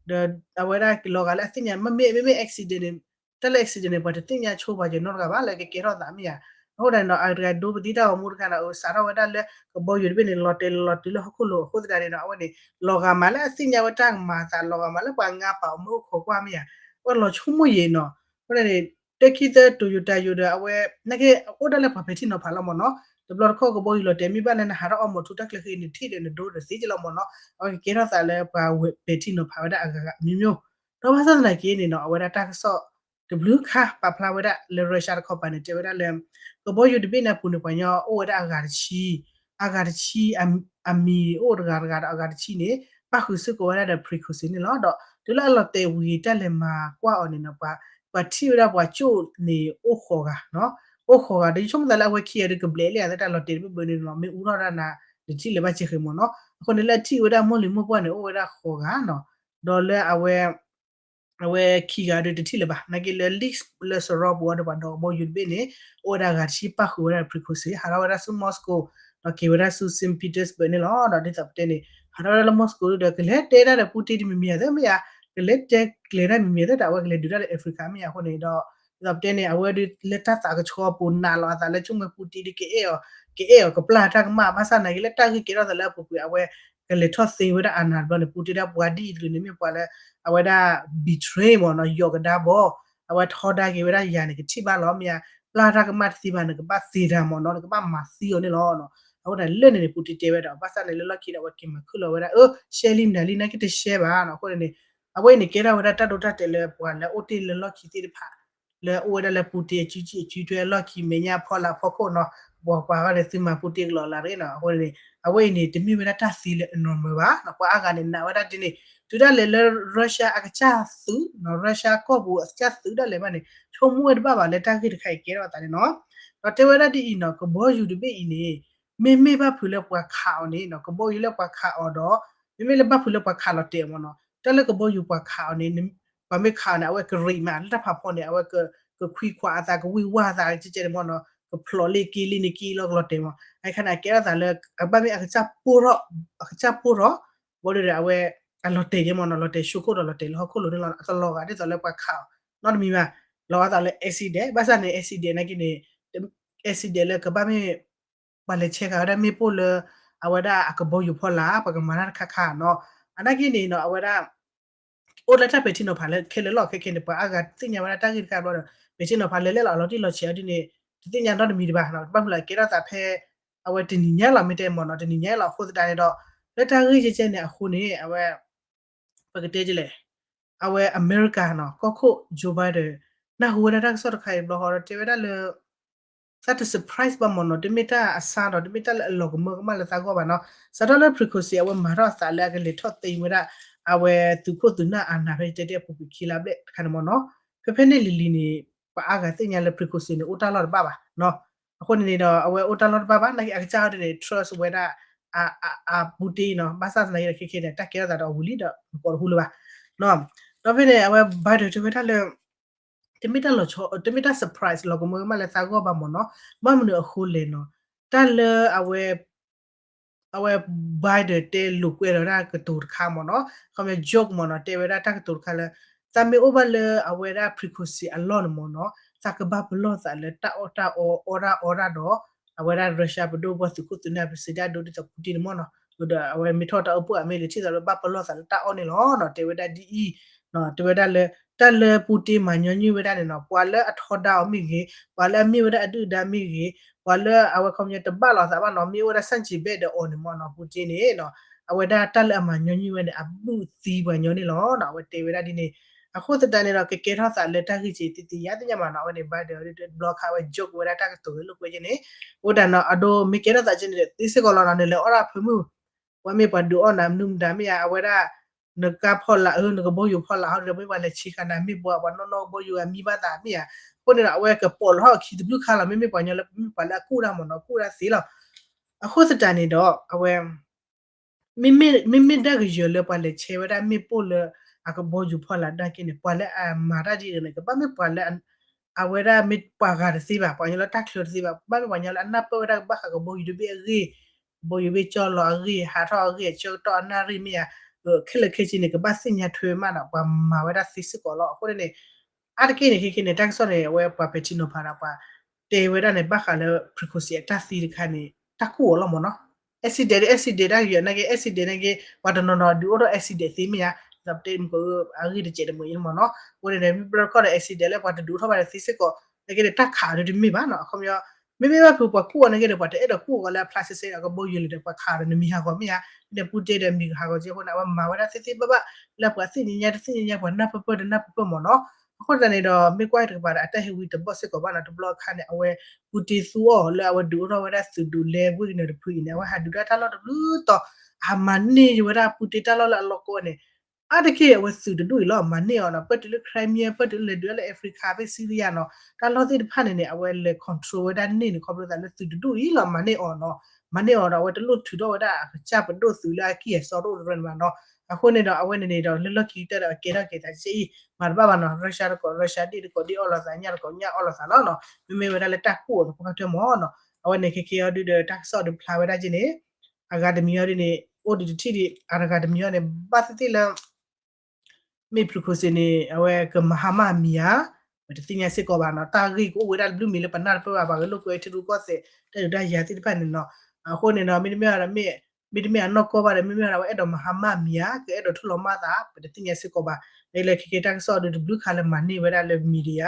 ဒီးအဝဲဒၣ်လီၤဂာ်လၢအသ့ၣ်ညါ မ့မ့ၢ် မ့မ့ၢ် accident န့ၣ် တၢ်လၢ accident န့ၣ် ပှၤတသ့ၣ်ညါဆိပှၤကညီတဂၤဘၣ်လၢကကဲထီၣ်သးမ့ၢ်ဧါ. အဃိသတးန့ၣ်ဒီး အတဂၤဒိပသံတၢ်ဂီၤမူတခါဒီး စးထီၣ်ဝဲဒၣ်လၢကဘီယူၤတဘ့ၣ်န့ၣ် လီၤတဲာ်လီၤတုၤလၢဟီၣ်ခိၣ်လိၤအဃိသတးန့ၣ်ဒီး အဝဲန့ၣ် လီၤဂာ်မးလၢအသ့ၣ်ညါဝဲတၢ်ကမၤအသး လီၤဂာ်မးလၢပှၤငါပာ်အီၤမ့ၢ်အိၣ်ခိးကွၢ်မ့ၢ်ဧါ, အဝဲလီၤဆိကမိၣ်ယံာ်နီၤ. အဃိန့ၣ် တၢ်ခံသၢ Toyota ယိၤဒီး အဝဲ နာ်က့အိၣ်ဒၣ်လၢပှၤပဲာ်ထံနီၤဖးလီၤမ့ၢ်နီၤ. တဘျီတခီၣ်ကဘီယူၤလီၤတဲာ်မ့ၢ်ဘၣ်လၢ နဟးထီၣ်အီၣ်မီၤထူတၢ်ကျဲဃ့န့ၣ် ထံၣ်ဒီးနဒိဒီးသ့ကလီၤမ့ၢ်နီၤ. အဝဲကကဲထီၣ်သးလၢပှၤဝဲပဲာ်ထံနီၤဖးဝဲဒၣ်အဂၤဂၤအမျိုးမျိုး. ဒီးဘၣ်ဆၣ်သနာ်က့န့ၣ်နီၤ အဝဲဒၣ်တၢ်ကစီၣ်တဘျုးခါပာ်ဖျါဝဲဒၣ်လၢ Russia တခီပၤန့ၣ် တဲဝဲဒၣ်လၢ ကဘီယူၤတဘ့ၣ်န့ၣ်အပူၤန့ၣ် ပှၤကညီအိၣ်ဝဲဒၣ်အဂၤတဆံ, အဂၤတဆံ အမံၤအိၣ်တဂၤတဂၤဒီးအဂၤတဆံန့ၣ် ပၣ်ဃုာ်စ့ၢ်ကီးဝဲဒၣ်ဒီး Prigozhin န့ၣ်လီၤ. ဒီးတုၤလၢအလီၤတဲာ်ဝံၤတၢ်လဲၤမၤကွၢ်အီၤန့ၣ်နီၤ ပှၤ ပှၤထံၣ်ဝဲဒၣ်ပှၤကၠိၣ်န့ၣ်အိၣ်ဃိးဂၤ, အိၣ်ဃိးဂၤ ဒီးယဆိကမိၣ်သးလၢအဝဲခံဂၤဒီးကဘျဲးလံဧါ သတးလီၤတဲာ်တဘၣ်ဘၣ်န့ၣ်နီၤ မ့ၢ်အူထီၣ်ဒၣ်နၤ တထံၣ်လၢၤဘၣ်စ့ၢ်ကီးမ့ၢ်နီၤ. အဃိန့ၣ်လၢအထံၣ်ဝဲဒၣ်မိၢ်လံၤမိၢ်ပှၢ်န့ၣ် အိၣ်ဝဲဒၣ်ဃိးဂၤနီၤ, ဒီးလၢအဝဲ အဝဲခံဂၤဒီးတထံၣ်လၢၤဘၣ်. နာ်က့လၢ list လၢစရီပူၤအီၤဒီး ပှၤဒီးကဘီယူၤတဘ့ၣ်န့ၣ် အိၣ်ဝဲဒၣ်အဂၤတဆံ ပၣ်ဃုာ်ဝဲဒၣ် Prigozhin ဟးထီၣ်ဝဲဒၣ်ဆူ Moscow ဒီးက့ၤဝဲဒၣ်ဆူ Saint Petersburg န့ၣ်လီၤ. ဒီးဒ်သိးပတဲန့ၣ် ဟးထီၣ်ဝဲဒၣ်လၢ Moscow ဒီး ကလဲၤတဲဒၣ်ဒီး Putin တမံၤမံၤဧါသ့မ့ၢ်ဧါ, ကလဲၤတဲကျဲၤတၢ်မံၤမံၤဧါသ့ဒီး အဝဲကလဲၤဒုးတၢ်လၢ Africa မ့ၢ်ဧါ. အဃိန့ၣ်ဒီး ဒ်သိးပတဲန့ၣ် အဝဲဒုးလၢတၢ်သးကဆှီအပူၤနာ်လီၤအသးလၢ ဆိကမိၣ် Putin ဒုးကအဲၣ်အီၤ ကအဲၣ်အီၤ ကပျၢ်တၢ်ကမၣ် ဘၣ်ဆၣ်သနာ်က့လၢတၢ်ဂ့ၢ်ကဲထီၣ်သးလၢအပူၤကွံာ် အဝဲကလဲၤထီၣ်သ့ဝဲဒၣ်အနၢ်တဘျီန့ၣ် Putin ဒၣ်ပှၤဒ်အံၤတဂ့ၤန့ၣ် မ့ၢ်ပှၤလၢ အဝဲဒၣ် betray မ့ၢ်နီၤ ယီၢ်ကဒါဘီ အဝဲထီဒါက့ၤဝဲဒၣ်ယၤန့ၣ် ကထံၣ်ဘၣ်လီၤမ့ၢ်ဧါ, ပျၢ်တၢ်ကမၣ်တသ့ဘၣ်န့ၣ် ကဘၣ်သ့တၢ်မ့ၢ်နီၤ နကဘၣ်မၤသံအီၤန့ၣ်လီၤ. အဃိန့ၣ်လၢန့ၣ်န့ၣ် Putin တဲဝဲဒၣ် ဘၣ်ဆၣ်န့ၣ်လၢလီၢ်ခံဒီး အဝဲက့ၤမၤခုၣ်လီၤဝဲဒၣ် အၢ ရှဲလံမနုၤလံ နာ်က့တရှဲဘၣ်နီၤ. အဃိန့ၣ်န့ၣ် အဝဲအံၤန့ၣ် ကဲထီၣ်ဝဲဒၣ်တၢ်ဒိတၢ်တဲာ်လၢပှၤလၢအိၣ်တ့ၢ်လၢလီၢ်ခံသ့ၣ်တဖၣ် လၢအိၣ်ဝဲဒၣ်လၢ Putin အစုကြည့်အစုထွဲအလီၢ်ခံ မဲာ်ညါဖီလာ်ဖီခိၣ်နီၤ ပှၤပှၤဂီၢ်န့ၣ် သုမၤ Putin ကလီၤလးတဂ့ၤနီၤ. အဃိန့ၣ် အဝဲအံၤန့ၣ် တမ့ၢ်ဝဲဒၣ်တၢ်သံလၢအ normal ဘၣ်နီၤ. ပှၤအါဂၤန့ၣ် နာ်ဝဲဒၣ်ဒ်န့ၣ် တုၤဒၣ်လဲာ်လၢ Russia အကစၢ်သုးနီၤ Russia ကီၢ်ပူၤအကစၢ်သုးဒၣ်လဲာ်ဘၣ်န့ၣ် ဆိကမိၣ်ဝဲတဘၣ်ဘၣ်လၢတၢ်ဂ့ၢ်တခါအံၤကဲထီၣ်အသးန့ၣ်နီၤ. ဒီးတဲဝဲဒၣ်ဒ်အံၤနီၤ ကဘီယူၤတဘ့ၣ်အံၤန့ၣ် မ့မ့ၢ်ဘၣ်ဖုးလၢပှၤခးအီၤန့ၣ်နီၤ ကဘီယူၤလၢပှၤခးအီၤဒီး မ့မ့ၢ်လၢဘၣ်ဖုးလၢပှၤခးလီၤတဲာ်အီၤမ့ၢ်နီၤ တၢ်လၢကဘီယူၤပှၤခးအီၤန့ၣ် ပှၤမ့ၢ်ခးအီၤန့ၣ် အဝဲကရံးမး လၢတၢ်ဖးဖီန့ၣ် အဝဲကခွံခွးအသး ကဝံၣ်ဝါအသး ကကဲန့ၣ်မ့ၢ်နီၤ ကဖျိးလ့က့လံန့ၣ်က့လီၤ ကလီၤတဲာ်မး အခဲန့ၣ် အကဲထီၣ်သးလၢ အဘၣ်မ့ၢ်အကစၢ်ပိၢ်ထီၣ် အကစၢ်ပိၢ်ထီၣ် ဘီဒုဒီး အဝဲ အလီၤတဲာ်ယဲမ့ၢ်နီၤ လီၤတဲာ်ဆိခိၣ်ဒီးလီၤတဲာ်လၢဟီၣ်ခိၣ်လိၤန့ၣ်လီၤ အတလီၤဂာ်ဒ်သိးလၢပှၤခးအီၤ နီတမံၤဘၣ် လီၤဂာ်သးလၢ accident ဘၣ်ဆၣ်န့ၣ် accident နာ်က့န့ၣ် accident လၢကဘၣ်မ့ၢ် ပှၤလဲၤဆဲးဃာ်ဝဲဒၣ်မ့ၣ်ပိၢ်လၢ အဝဲဒၣ်အကဘီယူၤဖီလာ် ပှၤကမၤတၢ်တခါခါနီၤ အနာ်က့န့ၣ်နီၤ အဝဲဒၣ် အိၣ်လၢတၢ်ပဲာ်ထံနီၤဖးလၢခဲလၢာ်လီၤ ခဲခဲန့ၣ် ပှၤအါဂၤသ့ၣ်ညါဝဲဒၣ်တၢ်ဂ့ၢ်တခါဘျီဒီး ပဲာ်ထံနီၤဖးလၢလဲၣ်လီၤ အလီၤတံၢ်လီၤဆဲးအီၤဒ်န့ၣ် တသ့ၣ်ညါနီတမံၤတဘၣ်နီၤ ဘၣ်မနုၤလၢကဲထီၣ်သးဖဲ အဝဲတနံၤညါလီၤမ့ၢ်တဲမ့ၢ်နီၤ တနံၤညါလီၤအဃိသတးန့ၣ်ဒီး လၢတၢ်ဂ့ၢ်ကဲကဲန့ၣ်အဃိန့ၣ် အဝဲ ပကတဲဒ်လဲၣ် အဝဲအမဲရကၤနီၤ ကီၢ်ခိၣ် Joe Biden နၢ်ဟူဝဲဒၣ်တၢ်ကစီၣ်တခါအံၤဘျီဃီဒီး တဲဝဲဒၣ်လၢ သးတ surprise ဘၣ်မ့ၢ်နီၤ တမ့ၢ်တၢ်အဆါဒီး တမ့ၢ်တၢ်လၢအလီၤကမၢကမၣ်လၢသးဂီၢ်ဘၣ်နီၤ စးထီၣ်လၢ Prigozhin အဝဲမၤထီၣ်အသးလၢအကလဲၤထီၣ်သ့ဝဲဒၣ် အဝဲသုးခိၣ်သုးနၢ်အနၢ်ဖဲတဲတဲအပူၤကွံာ်ခံလါဘျဲၣ်တခါန့ၣ်မ့ၢ်နီၤ ဖဲဖဲန့ၣ်လံၤလံၤန့ၣ် ပှၤအါဂၤသ့ၣ်ညါလၢ Prigozhin န့ၣ် အိၣ်တၢ်လီၢ်တဘၣ်ဘၣ်နီၤ အဃိန့ၣ်န့ၣ်ဒီး အဝဲအိၣ်တၢ်လီၢ်တဘၣ်ဘၣ် နာ်က့အကစၢ်ဟီဒ်န့ၣ် trust ဝဲဒၣ် အပူတ့နီၤ ဘၣ်ဆၣ်သနာ်က့ဒီးခဲခဲန့ၣ် တၢ်ကဲထီၣ်သးဒီးအဝံၤလံဒီး နကိးတဟူလၢၤဘၣ် ဒီးဖဲန့ၣ် အဝဲ Biden တဲဝဲဒၣ်လၢ တမ့ၢ်တၢ်လီၤဆီ တမ့ၢ်တၢ် surprise လီၤကမၢကမၣ်လၢသးဂီၢ်ဘၣ်မ့ၢ်နီၤ ဘၣ်မနုၤအဃိလဲၣ်နီၤ တၢ်လၢအဝဲ အဝဲ Biden တဲလိာ်ကွဲလီၤဝဲဒၣ်ကတိၤတခါမ့ၢ်နီၤ ခီပညီ joke မ့ၢ်နီၤ တဲဝဲဒၣ်တၢ်ကတိၤတခါလၢ သးမ့ၢ်အိၣ်ဘၣ်လၢအဝဲဒၣ် Prigozhin အလီၢ်န့ၣ်မ့ၢ်နီၤ သးကဘၣ်ပလီၢ်သးလၢတၢ်အီၣ်တၢ်အီ အီၣ်တၢ်အီတၢ်ဒီး အဝဲဒၣ် Russia ပဒိၣ်ပှၤသုးခိၣ်သုးနၢ် ပစံးဒၣ်ဒိဒ်သိး Putin န့ၣ်မ့ၢ်နီၤ ဒီးအဝဲမ့ၢ်ထီၣ်တၢ်အိၣ်ဖှိၣ်အမ့ၢ်လဲၤထံၣ်သးလၢဘၣ်ပလီၢ်သးလၢတၢ်အီၣ်န့ၣ်လီၤနီၤ တဲဝဲဒၣ်ဒ်အံၤ တဲဝဲဒၣ်လၢ တၢ်လၢ Putin မၤညီနုၢ်ဝဲဒၣ်န့ၣ်နီၤ ပှၤလၢအထီဒါအီၤမ့ၢ်ဂ့ၤ ပှၤလၢအမ့ၢ်ဝဲဒၣ်အဒုၣ်အဒါမ့ၢ်ဂ့ၤ ပှၤလၢအဝဲခီပညီတဘၣ်လိာ်သးဘၣ်နီၤ မ့ၢ်အိၣ်ဝဲဒၣ်ဆန့်ကျင်ဘက်ဒီးအီၤန့ၣ်မ့ၢ်နီၤ Putin န့ၣ်နီၤ အဝဲဒၣ်တၢ်လၢအမၤညီနုၢ်ဝဲန့ၣ် အဘုၣ်သံပှၤညီန့ၣ်လီၤ အဝဲတဲဝဲဒၣ်ဒ်န့ၣ် အဃိသတးန့ၣ်ဒီး ကကဲထီၣ်သးလၢတၢ်ဂ့ၢ်က့ၤသ့သ့ ယၤသ့ၣ်ညါမးနီၤ အဝဲန့ၣ် Biden တဘျီခါအဝဲ joke ဝဲဒၣ်တၢ်ကတိၤလၢလိာ်ကွဲက့ၤန့ၣ် အိၣ်ဒၣ်နီၤ အဒိမ့ၢ်ကဲထီၣ်သးက့န့ၣ်ဒီး သ့စ့ၢ်ကီးလီၤနီၤ နလဲၤအီၣ်ဒၣ်ဖၢမုၢ် ပှၤမ့ၢ်ပှၤဒုးအီၣ်နၤမနုၤမတၤမ့ၢ်ဧါ အဝဲဒၣ် နကါဖီလာ်ဧၢ နကဘီယူၤဖီလာ်ဟီဒီး မ့ၢ်ပှၤလဲၤဆံးဃာ်နၤ မ့ၢ်ပှၤပှၤနီၢ်နီၢ်ကဘီယူၤဂၤမံဘၣ်သးမ့ၢ်ဧါ အဃိန့ၣ်ဒီး အဝဲကပိာ်လီၤထီၣ်အခံတဘျုးခါလီၤ မ့မ့ၢ်ပှၤညီလၢ မ့မ့ၢ်ပှၤလၢအကူၣ်ဒၣ်မ့ၢ်နီၤ ကူၣ်ဒၣ်သ့လီၤ အဃိသတးန့ၣ်ဒီး အဝဲ မ့မ့ၢ် မ့မ့ၢ်ဒၣ်ကယၢၤလၢပှၤလဲၤဆဲးဝဲဒၣ်မ့ၣ်ပိၢ်လၢ အကဘီယူၤဖီလာ်ဒၣ်က့န့ၣ် ပှၤလၢအမၤတၢ်ဒ်အံၤန့ၣ် ကဘၣ်မ့ၢ်ပှၤလၢ အဝဲဒၣ်မ့ၢ်ပှၤဂၤတသ့ဘၣ် ပှၤကညီလၢတၢ်ချၢတသ့ဘၣ် ဘၣ်မ့ၢ်ပှၤကညီလၢအနၢ်ပၢၢ်ဝဲဒၣ်ကဘၣ်ဃးကဘီယူၤတဘ့ၣ်အဂ့ၢ် ကဘီယူၤဘ့ၣ်ကၠီလီၤအဂ့ၢ် ဟးထီၣ်အဂ့ၢ် အဆၢကတီၢ်အနၣ်ရံၣ်မ့ၢ်ဧါ ခဲလၢာ်ခဲဆ့န့ၣ် ကဘၣ်သ့ၣ်ညါထွဲမးနီၤ ပှၤမၤဝဲဒၣ်သ့စ့ၢ်ကီးလီၤ အဃိန့ၣ်န့ၣ် အါတက့ၢ်န့ၣ် ခဲခဲန့ၣ် တၢ်ကစီၣ်န့ၣ် အဝဲပှၤပဲာ်ထံနီၤဖးဒီးပှၤ တဲဝဲဒၣ်န့ၣ် ဘၣ်ဃးလၢ Prigozhin အတၢ်သံတခါန့ၣ် တၢ်ကူၣ်အီၤလီၤမ့ၢ်နီၤ accident accident တၢ်ကယၢၤနာ်က့ accident နာ်က့ ပှၤတနီၤနီၤဒုးအိၣ်ထီၣ် accident သ့မ့ၢ်ဧါ ဒီးပတဲမ့ၢ်က အဂ့ၢ်တစဲးတမှဲၤအံၤမ့ၢ်နီၤ အဃိန့ၣ် မ့ၢ်ဘျီခီဒီး accident လၢပှၤတဒုးအိၣ်ထီၣ်ဘၣ်ဒီးသ့စ့ၢ်ကီး နာ်က့ဒီးတၢ်ခးအီၤဒုးတမ့ၢ်ဘၣ်နီၤ အခီပညီ မ့မ့ၢ်ဘၣ်ဖုးပှၤကူၣ်အီၤနာ်က့ဒီး ပှၤတအဲၣ်ဒိးကူၣ်အီၤလၢအဖျါဆဲဆဲ အကဘီယူၤလၢဒီးပှၤခးအီၤဒီးနမံၤဟးဂီၤမ့ၢ်ဧါ ဒီးပူတ့ဒီးမံၤကဟးဂီၤက့အဃိန့ၣ် အဝဲမၤဝဲဒၣ်သ့သ့ဘၣ်ဘၣ် လၢပှၤသ့ၣ်ညါညါတသ့ၣ်ညါညါ ပှၤနၢ်ပၢၢ်ပၢၢ်တနၢ်ပၢၢ်ပၢၢ်မ့ၢ်နီၤ အဃိသတးန့ၣ်ဒီး မ့ၢ်ကွၢ်တကပၤဒီးအတၢ်ဟ့ၣ်ဝံၤတဘီၣ်စ့ၢ်ကီးဘၣ်နီၤ တဘျီအခါန့ၣ် အဝဲ ပူတ့သူအီၤလၢအဝဲဒုးအိၣ်ထီၣ်ဝဲဒၣ်သုးဒုးလဲဝ့ၢ်ကနၢၤတဖုအံၤန့ၣ် အဝဲဟးဒုးဒၣ်တၢ်လီၢ်တဘျုးတီၤ အမၤန့ၢ်ဝဲဒၣ်ပူတ့တၢ်လီၢ်လၢအလီၢ်ကီၢ်န့ၣ် အါတက့ၢ်အဝဲသုးတဒူၣ်အံၤလီၤ မၤန့ၢ်အီၤနီၤ ပၢၢ်တုၤလၢ Crimea ပၢၢ်တုၤလၢလဲၤဒုးလၢ Africa ဖဲ Syria နီၤ တၢ်လီၢ်သ့ၣ်တဖၣ်န့ၣ်န့ၣ် အဝဲလဲၤ control ဝဲဒၣ်န့ၢ်န့ၣ် ခီဖျိသးလၢသုးတဒူၣ်အံၤလီၤ မၤန့ၢ်အီၤနီၤ မၤန့ၢ်အီၤဒီး အဝဲတလိၣ်ထုးထီၣ်ဝဲဒၣ်အကစၢ်ပဒိၣ်သုးလၢအကံၢ်အစီတအိၣ်တရၢန့ၣ်ဘၣ်နီၤ အဃိန့ၣ်ဒီး အဝဲန့ၣ်န့ၣ်ဒီး လၢလီၢ်ခံကတၢၢ်ဒီးအကဲထီၣ်က့ၤသးကဲအံၤ မၤတဘၣ်ဘၣ်နီၤ Russia တကိး Russia ဒ့ၣ်တကိးဒ့ၣ်အီၣ်လိာ်သး ညၣ်တကိးညၣ်အီၣ်လိာ်သးလီၤနီၤ မ့မ့ၢ်ဝဲဒၣ်လၢတၢ်ကူၣ်အီၤသပှၢ်ကတၢၢ်မ့ၢ်နီၤ အဝဲန့ၣ်ခဲခဲအံၤဒုးဒီးတၢ်ကစီၣ်ဒုးဖျါဝဲဒၣ်က့န့ၣ် အဂၤတမံၤအံၤဒ်န့ၣ် အိၣ်ဒံးတထံၣ်ဒံး အတဂၤတမံၤအံၤန့ၣ် ဘၣ်သ့ၣ်သ့ၣ်လၢ မ့ၢ် Prigozhin န့ၣ် အဝဲကမၤဟါမၢ်မံၤဧါ ပတသ့ၣ်ညါစ့ၢ်ကီးဘၣ်နီၤ တၢ်ဂ့ၢ်ကအိၣ်ဝဲဒၣ်တဘျုးမံၤလၢပနၢ်တပၢၢ်ဘၣ် ပှၤကလိာ်ကွဲထံရူၢ်ကီၢ်သဲး တၢ်ဒုးတၢ်ယၤသ့ၣ်တဖၣ်န့ၣ်နီၤ အဃိန့ၣ်ဒီး မ့တမ့ၢ်ဒီး မ့ၢ် မ့တမ့ၢ်အနီၢ်ကီၢ်ဘၣ်ဒီး မ့မ့ၢ်ဒီး အဝဲအဲၣ်ဒိးမၤဟါမၢ်မံၤဧါ ကအဲၣ်ဒိးထိၣ်လီၤမၢ်သး ပတသ့ၣ်ညါစ့ၢ်ကီးဘၣ် လၢလၢခဲခဲတၢ်ကစီၣ်ဒုးတဘျုးခါလၢမၤန့ၢ်ဝဲဒၣ်လၢ media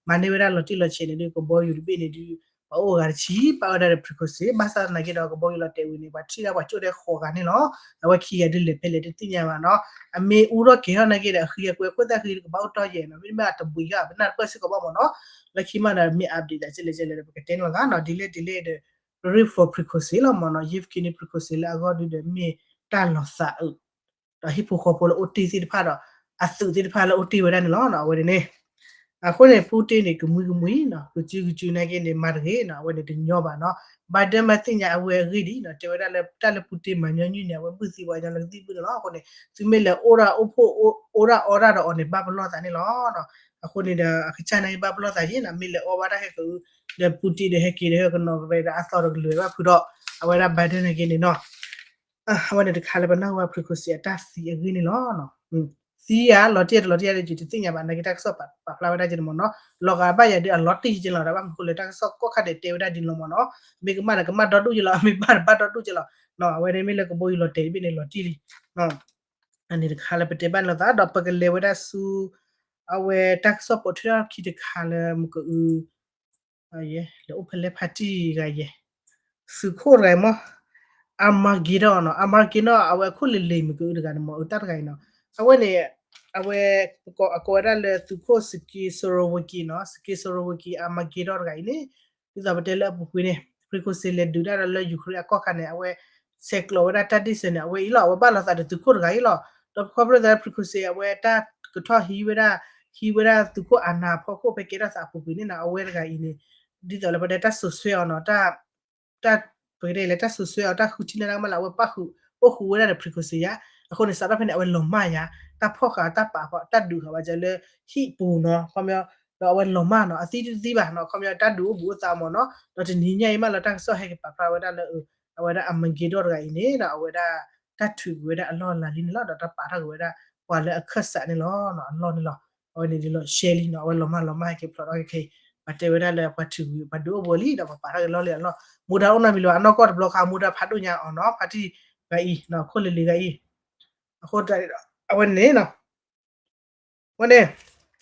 မၤန့ၢ်ဝဲဒၣ်လီၤတံၢ်လီၤဆဲးန့ၣ်ဒုး ကဘီယူၤတဘ့ၣ်န့ၣ်ဒုး ပှၤအိၣ်အဂၤတဆံ ပာ်ဝဲဒၣ်ဒီး Prigozhin ဘၣ်ဆၣ်သနာ်က့ဒီး ကဘီယူၤလီၤတဲာ်ဝံၤန့ၣ် ပှၤထံၣ်ဒၣ်ပှၤကၠိၣ်ဒဲးဃိးဂၤန့ၣ်လီၤ အဝဲခံဂၤဒုးလဲၤဖဲလဲၣ်တသ့ၣ်ညါဘၣ်နီၤ အမ့ၢ်အူထီၣ်ကဲၤထီၣ်နာ်က့ဒီး အဃံအကွဲးအဃိသတးဃံကဘၣ်အိၣ်တီၢ်ယဲၢ်နီၤ မ့တမ့ၢ်အတဘှံးဃာ် ပနၢ်တပၢၢ်စ့ၢ်ကီးဘၣ်မ့ၢ်နီၤ လၢခံမးဒီးမ့ၢ် update ဒ်လဲၣ်ဒ်လဲၣ်ဒီး ပကတဲန့ၣ်လီၤသးနီၤ ဒ်လဲၣ်ဒ်လဲၣ်ဒီး Prigozhin လီၤမ့ၢ်နီၤ Yevgeny Prigozhin လၢအဂီၢ်ဒုးဒီးမ့ၢ်တၢ်လီၤသးအုး ဒီးဟံၣ်ဖိဃီဖိလၢအိၣ်တ့ၢ်သ့ၣ်တဖၣ်ဒီး အသုးသ့ၣ်တဖၣ်လၢအိၣ်တ့ၢ်ဝဲဒၣ်န့ၣ်လီၤ အဝဲန့ၣ်န့ၣ် အဃိန့ၣ် Putin န့ၣ် ကမှံကမှံနီၤ ကစုကစုနာ်က့န့ၣ် မၤတဂ့ၤနီၤ အဝဲန့ၣ်တညီဘၣ်နီၤ Biden မၤသ့ၣ်ညါအဝဲအဂ့ၢ်ဒ်နီၤ တဲဝဲဒၣ်လၢတၢ်လၢ Putin မၤညီနုၢ်န့ၣ် အဝဲဘုၣ်သံပှၤညီလၢကသံၣ်ဘုၣ်န့ၣ်လီၤ အဃိန့ၣ် သုမ့ၢ်လဲၤအိၣ်ဒၣ်အိၣ်ဖှိၣ် အိၣ်ဒၣ်အီဒၣ်ဒီးအီၤန့ၣ် ဘၣ်ပလီၢ်သးန့ၣ်လီၤ အဃိန့ၣ်ဒီး အကစၢ်နာ်က့ဘၣ်ပလီၢ်သးယ့ၣ်နီၤ မ့ၢ်လဲၤအီဘၣ်တၢ်ဟဲကဒီး Putin ဒီးဟဲက့ၤဒီးဟဲကနီၤကရဲဒီးအသီတကလုာ်ဘၣ်ဖုဒီး အဝဲဒၣ် Biden နာ်က့န့ၣ်နီၤ အဝဲန့ၣ်တခါလၢပနၢ်ဟူဘၣ် Prigozhin အတၢ်သံအဂ့ၢ်န့ၣ်လီၤ. သံဧါ လီၤတံၢ်ဧါ တလီၤတံၢ်ဧါ ယတသ့ၣ်ညါဘၣ် နာ်က့တၢ်ကစီၣ်ပာ်ဖျါဝဲဒၣ်က့န့ၣ်မ့ၢ်နီၤ လီၤဂာ်ဘၣ်ယၤဒီး အလီၤတံၢ်က့လီၤ တၢ်ဘၣ်မနုၤဃိလဲၣ် တၢ်ကစီၣ်ကီၢ်ခါဒဲးတဲဝဲဒၣ်ဒ်န့ၣ်လီၤမ့ၢ်နီၤ မ့ၢ်ကမၣ်ဒီးကမၣ်ဒီဒူၣ်က့လီၤ မ့ၢ်ဘၣ်ဒီးဘၣ်ဒီဒူၣ်က့လီၤ အဝဲန့ၣ်မ့ၢ်လၢကဘီယူၤလီၤတဲာ်တဘ့ၣ်န့ၣ် လီၤတံၢ်လံ အန့ၣ်တခါလၢပတဲဘၣ်န့ၣ်လီၤသး ဒီးပကလဲၤဝဲဒၣ်ဆူ အဝဲတၢ်ကစီၣ်ပိာ်ထွဲထီၣ်ခံတခါလၢမ့ၢ်ကအု လဲၤအိၣ်ဖဲလဲၣ်ဖါတံၢ်ဂၤယဲၢ် သုးခိၣ်တဂၤအံၤမ့ၢ် Armageddon နီၤ Armageddon အဝဲအခိၣ်လ့ၤလ့ၤမ့ၢ်ကအုတဂၤန့ၣ်မ့ၢ်အုတၢ်တဂၤအံၤနီၤ အဝဲန့ၣ် အဝဲ အကိးဝဲဒၣ်လၢသုးခိၣ် Sergei Sorokinsky နီၤ Sergei Sorokinsky Armageddon တဂၤအံၤန့ၣ် ဒ်သိးပတဲလၢအပူၤကွံာ်န့ၣ် Prigozhin လဲၤဒုးတၢ်ဒီးလၢ Ukraine အကီၢ်ခါန့ၣ် အဝဲ ဆဲးကျိးဝဲဒၣ်တၢ်ဒ့ၣ်စၢၤန့ၣ် အဝဲအံၤလီၤ အဝဲဘၣ်လိာ်သးဒီးသုးခိၣ်တဂၤအံၤလီၤ ဒီးခီဖျိသးလၢ Prigozhin အဝဲတၢ်ကထီၣ်ဟံးဝဲဒၣ် ဟံးဝဲဒၣ်သုးခိၣ်အာဏာဖီခိၣ်ဖဲကဲထီၣ်သးအပူၤကွံာ်န့ၣ်နီၤ အဝဲတဂၤအံၤန့ၣ် ဒ်သိးလၢပတဲတၢ်စိာ်ဆှဲအီၤနီၤ တၢ် ပကတဲလဲၣ် တၢ်စူးစွဲအီၤ တၢ်ဃုထံၣ်န့ၢ်တၢ်ကမၣ်လၢအဝဲပၣ်ဃုာ် အိၣ်ဃုာ်ဝဲဒၣ်ဒီး precursor ယါ, အဃိန့ၣ် စးထီၣ်ဖဲန့ၣ် အဝဲလီၤမၢ်ယါ တၢ်ဖီၣ်ဃာ်တၢ်ပာ်ဖီ တၢ်ဒုးဃာ်ဝဲဒၣ်လၢ ဟံၣ်ပူၤနီၤ ခီပညီ, ဒီးအဝဲလီၤမၢ်နီၤ အသံတသံဘၣ်နီၤ ခီပညီတၢ်ဒုးအိၣ်ဘူးအိၣ်သးမ့ၢ်နီၤ ဒီးတနံၤညါအံၤမးလၢတၢ်ကစီၣ်ဟဲက့ၤပာ်ဖျါဝဲဒၣ်လၢ အဝဲဒၣ် Armageddon တဂၤအံၤန့ၣ်ဒီး အဝဲဒၣ် တၢ်ထုးကွံာ်ဝဲဒၣ်အလီၢ်အလၤလံန့ၣ်လီၤ ဒီးတၢ်ပာ်ထီၣ်ကွံာ်ဝဲဒၣ် ပှၤလၢအခၢၣ်စးန့ၣ်လီၤ အလီၢ်န့ၣ်လီၤ. အဝဲန့ၣ်ဒ်လီၤ ရှဲလံနီၤ အဝဲလီၤမၢ်လီၤမၢ်ဟဲက့ၤဖျိးထီၣ်က့ၤခဲအံၤ ပှၤတဲဝဲဒၣ်လၢပှၤထုးကွံာ် ပှၤဒုးအိၣ်ဘူးလံဒီးပှၤပာ်ထီၣ်က့ၤလီၢ်လံအလီၢ် မူဒါအိၣ်နီတမံၤလၢၤဘၣ် အနီၢ်ကီၢ်တဘျီခါ မူဒါဖးဒိၣ်ညါအီၤနီၤ ဖါတံၢ်ဂၤအံၤ ခိၣ်လ့ၤလ့ၤဂၤအံၤ အဃိ အဝဲန့ၣ်နီၤ ဝဲန့ၣ်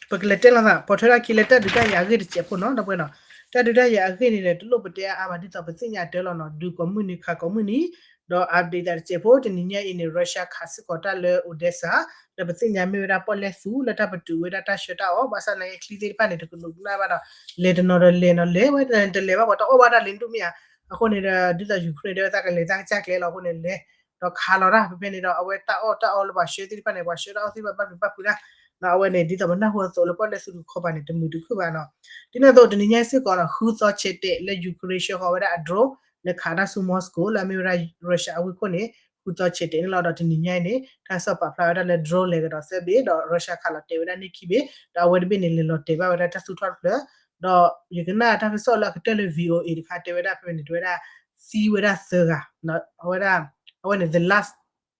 ပကလဲၤတဲလီၤသး ပိာ်ထွဲထီၣ်ခံလၢတၢ်ဒုးတၢ်ယၤအဂ့ၢ်တစဲးဖိနီၤ ဒီပုၢ်ဝဲၢ်နီၤ တၢ်ဒုးတၢ်ယၤအဂ့ၢ်န့ၣ်ဒီး တလိၣ်ပတဲအါအါဘၣ် ဒ်သိးပသ့ၣ်ညါတၢ်လီၤနီၤ ဒုးကိးမုၢ်နံၤခးကိးမုၢ်နံၤ ဒီး update သးတစဲးဖိ တနံၤညါအံၤန့ၣ် Russia ခးစ့ၢ်ကီးတၢ်လၢ Odesa ဒီးပသ့ၣ်ညါမ့ၢ်ဝဲဒၣ်ပီၣ်လဲၣ်သူလၢတၢ်ပတုာ်ဝဲဒၣ်တၢ်ဆှၢတၢ်အီၣ် ဘၣ်ဆၣ်သနာ်က့ချံသ့ၣ်တဖၣ်န့ၣ် တကနူးကနၣ်ဘၣ်ဒီး လဲၤတနီၤဒီးလဲၤနီၤ လဲၤဝဲတလဲၤဘၣ် ပှၤတအီၣ်ဘၣ်တၢ်လံၤဒိၣ်မ့ၢ်ဧါ အဃိန့ၣ်ဒီး ဒ်သိး Ukraine တဲဝဲသးကလဲၤတၢ်ကစၢ်ကျဲလီၤအဃိန့ၣ်လဲၤ ဒီးခးလီၤတၢ်ဖဲဖဲန့ၣ်ဒီး အဝဲတၢ်အီၣ်တၢ်အီလၢပှၤဆှၢသ့ၣ်တဖၣ်န့ၣ် ပှၤဆှၢတၢ်အီၣ်သ့ၣ်တဖၣ်ဘၣ်ပျံၤဘၣ်ဖုးတၢ် ဒီးအဝဲန့ၣ် ဒ်သိးပနၢ်ဟူအသိးလၢပီၣ်လဲၣ်သူတခီပၤန့ၣ် တမုာ်တခုၣ်ဘၣ်နီၤ ဒ်န့ၣ်အသိးတနံၤညါစ့ၢ်ကီးနီၤ ဃုသီဆဲးတဲာ်လၢ Ukraine ဆှၢဃီၤဝဲဒၣ်အ drone လၢခးတၢ်ဆူ Moscow လၢအမ့ၢ်ဝဲဒၣ် Russia အဝ့ၢ်ခိၣ်န့ၣ် ဃုသီဆဲးတဲာ်န့ၣ်လီၤ ဒီးတနံၤညါအံၤန့ၣ် တၢ်ကစီၣ်ပာ်ဖျါဝဲဒၣ်လၢ drone လဲၤကဒီးသၢဘ့ၣ် ဒီး Russia ခးလီၤတဲာ်ဝဲဒၣ်န့ၢ်ခံဘ့ၣ် ဒီးအဝဲတဘ့ၣ်န့ၣ် လဲၤလီၤတဲာ်ဘၣ်ဝဲဒၣ်တၢ်သူၣ်ထီၣ်တဖျၢၣ် ဒီးယကနၣ်တၢ်ကစီၣ်လၢအကတၢၢ်လၢ VOA တခါတဲဝဲဒၣ်ဖဲန့ၣ် တဲဝဲဒၣ် သံဝဲဒၣ်သၢဂၤ အဝဲဒၣ် အဝဲန့ၣ်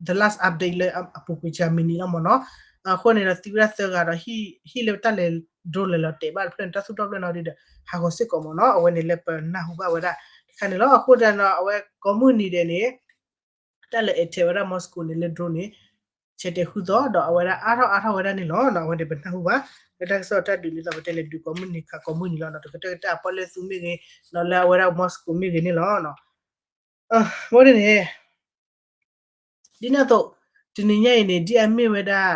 the last update လၢအပူၤကွံာ် Germany လီၤမ့ၢ်နီၤ အဃိန့ၣ်ဒီးသံဝဲဒၣ်သၢဂၤဒီး ဟံၣ်လၢတၢ်လဲၤ drone လဲၤလီၤတဲာ်ဘၣ်တဖျၢၣ်န့ၣ် တၢ်သူၣ်ထီၣ်ဖျၢၣ်နီၤဒီး ဟးဂီၤစ့ၢ်ကီးမ့ၢ်နီၤ အဝဲန့ၣ်လၢပနၢ်ဟူဘၣ်ဝဲဒၣ်တခါန့ၣ်လီၤ အဃိသတးဒီး အဝဲကိးမုၢ်နံၤဒဲးန့ၣ် တၢ်လဲၤ attack ဝဲဒၣ် Moscow န့ၣ်လၢ drone န့ၣ် ဆဲးတဲာ်ဃုသီ ဒီးအဝဲဒၣ်အါထီၣ်အါထီၣ်ဝဲဒၣ်န့ၣ်လီၤ အဝဲန့ၣ်ပနၢ်ဟူဘၣ် လၢတၢ်ကစီၣ်တၢ်ဒုးဒ်သိးပတဲလဲၤဒုးကိးမုၢ်နံၤခးကိးမုၢ်နံၤလီၤ ဒီးတကတၢၢ်ကတၢၢ်အပီၣ်လဲၣ်သူမ့ၢ်ဂ့ၤ ဒီးလၢအဝဲဒၣ် Moscow မ့ၢ်ဂ့ၤန့ၣ်လီၤ အဃိန့ၣ် ဒ်န့ၣ်အသိး တနံၤညါအံၤန့ၣ် ဒ်အမ့ၢ်ဝဲဒၣ်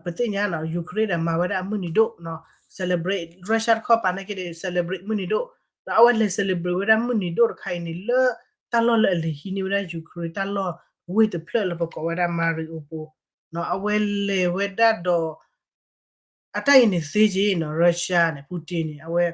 ပသ့ၣ်ညါနီၤ Ukraine ဒီးမၤဝဲဒၣ်အမုၢ်နံၤဒိၣ်နီၤ celebrate Russia တခီပၤနာ်က့ဒီး celebrate မုၢ်နံၤဒိၣ် ဒီးအဝဲလဲၤ celebrate ဝဲဒၣ်မုၢ်နံၤဒိၣ်တခါအံၤန့ၣ် လၢတၢ်လီၢ်လၢအလဲၤဟံးန့ၢ်ဝဲဒၣ် Ukraine တၢ်လီၢ်ဝ့ၢ်တဖျၢၣ်လၢပကိးဝဲဒၣ် Mariupol နီၤ အဝဲလဲၤဝဲဒၣ်ဒီး အတၢ်အံၤန့ၣ်သ့က့နီၤ Russia န့ၣ် Putin န့ၣ် အဝဲ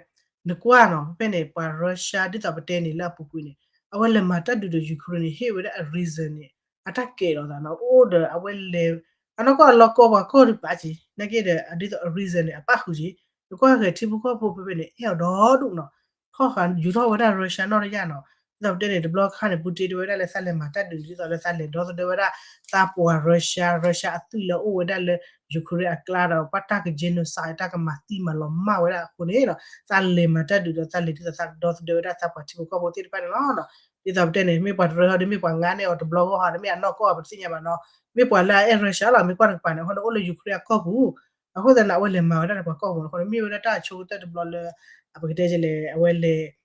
နကွၢ်နီၤ ဖဲဖဲန့ၣ် ပှၤ Russia ဒ်သိးပတဲန့ၣ်လၢအပူၤကွံာ်န့ၣ် အဝဲလဲၤမၤတၢ်ဒုးဒီး Ukraine န့ၣ် ဟ့ၣ်ဝဲဒၣ်အ reason န့ၣ် အတၢ်ကဲထီၣ်သးနီၤ အိၣ်ဒီးအဝဲလဲၤ အနီၢ်ကီၢ်အလီၢ်ကီၢ်ပှၤကီၢ်ဒုးပာ်က့ၤ နာ်က့ဒီး ဒ်သိးအ reason န့ၣ် အပၣ်ဃုာ်က့ၤ နကွၢ်ဂဲၤထံဖိကီၢ်ဖိဖဲဖဲန့ၣ် အဲၣ်အီၤဒီဒူၣ်နီၤ ထီၣ်ဃာ်ယူၤထီၣ်ဝဲဒၣ် Russia နီၢ်တယၢ်နီၤ ဒ်သိးပတဲန့ၣ် တဘျီခါန့ၣ် Putin တဲဝဲဒၣ်လၢသးလဲၤမၤတၢ်ဒုး ဒ်သိးလၢသးလဲၤဒီသဒၢဝဲဒၣ် သးပှၤ Russia Russia အသွံၣ်လၢအိၣ်ဝဲဒၣ်လၢ Ukraine အကျါဒီး ပှၤတၢ်က genocide တၢ်ကမၤသံမၤလီၤမၢ်ဝဲဒၣ်အဃိန့ၣ်နီၤ သးလဲၤမၤတၢ်ဒုးဒီးသးလဲၤဒ်သိးသးဒီသဒၢဝဲဒၣ်သးပှၤထံဖိကီၢ်ဖိသ့ၣ်တဖၣ်န့ၣ်လီၤ. ဒ်သိးပတဲန့ၣ် မ့ၢ်ပှၤတရၢဟီဒီး မ့ၢ်ပှၤငါန့ၢ်အီၤတဘျီဂီၢ်ဟီဒီး မ့ၢ်အနီၢ်ကီၢ်အီၤပတသ့ၣ်ညါဘၣ်နီၤ မ့ၢ်ပှၤလၢအအဲၣ် Russia လီၤ မ့ၢ်ကွၢ်တကပၤန့ၣ် အဃိန့ၣ်အိၣ်လၢ Ukraine အကီၢ်ပူၤ အဃိသတးန့ၣ် အဝဲလဲၤမၤဝဲဒၣ်ဒီးပှၤကီၢ်ပူၤအဃိန့ၣ် မ့ၢ်ဝဲဒၣ်တၢ်အဆိကတၢၢ်တဘျီလၢ ပကတဲလဲၣ် အဝဲလဲၤ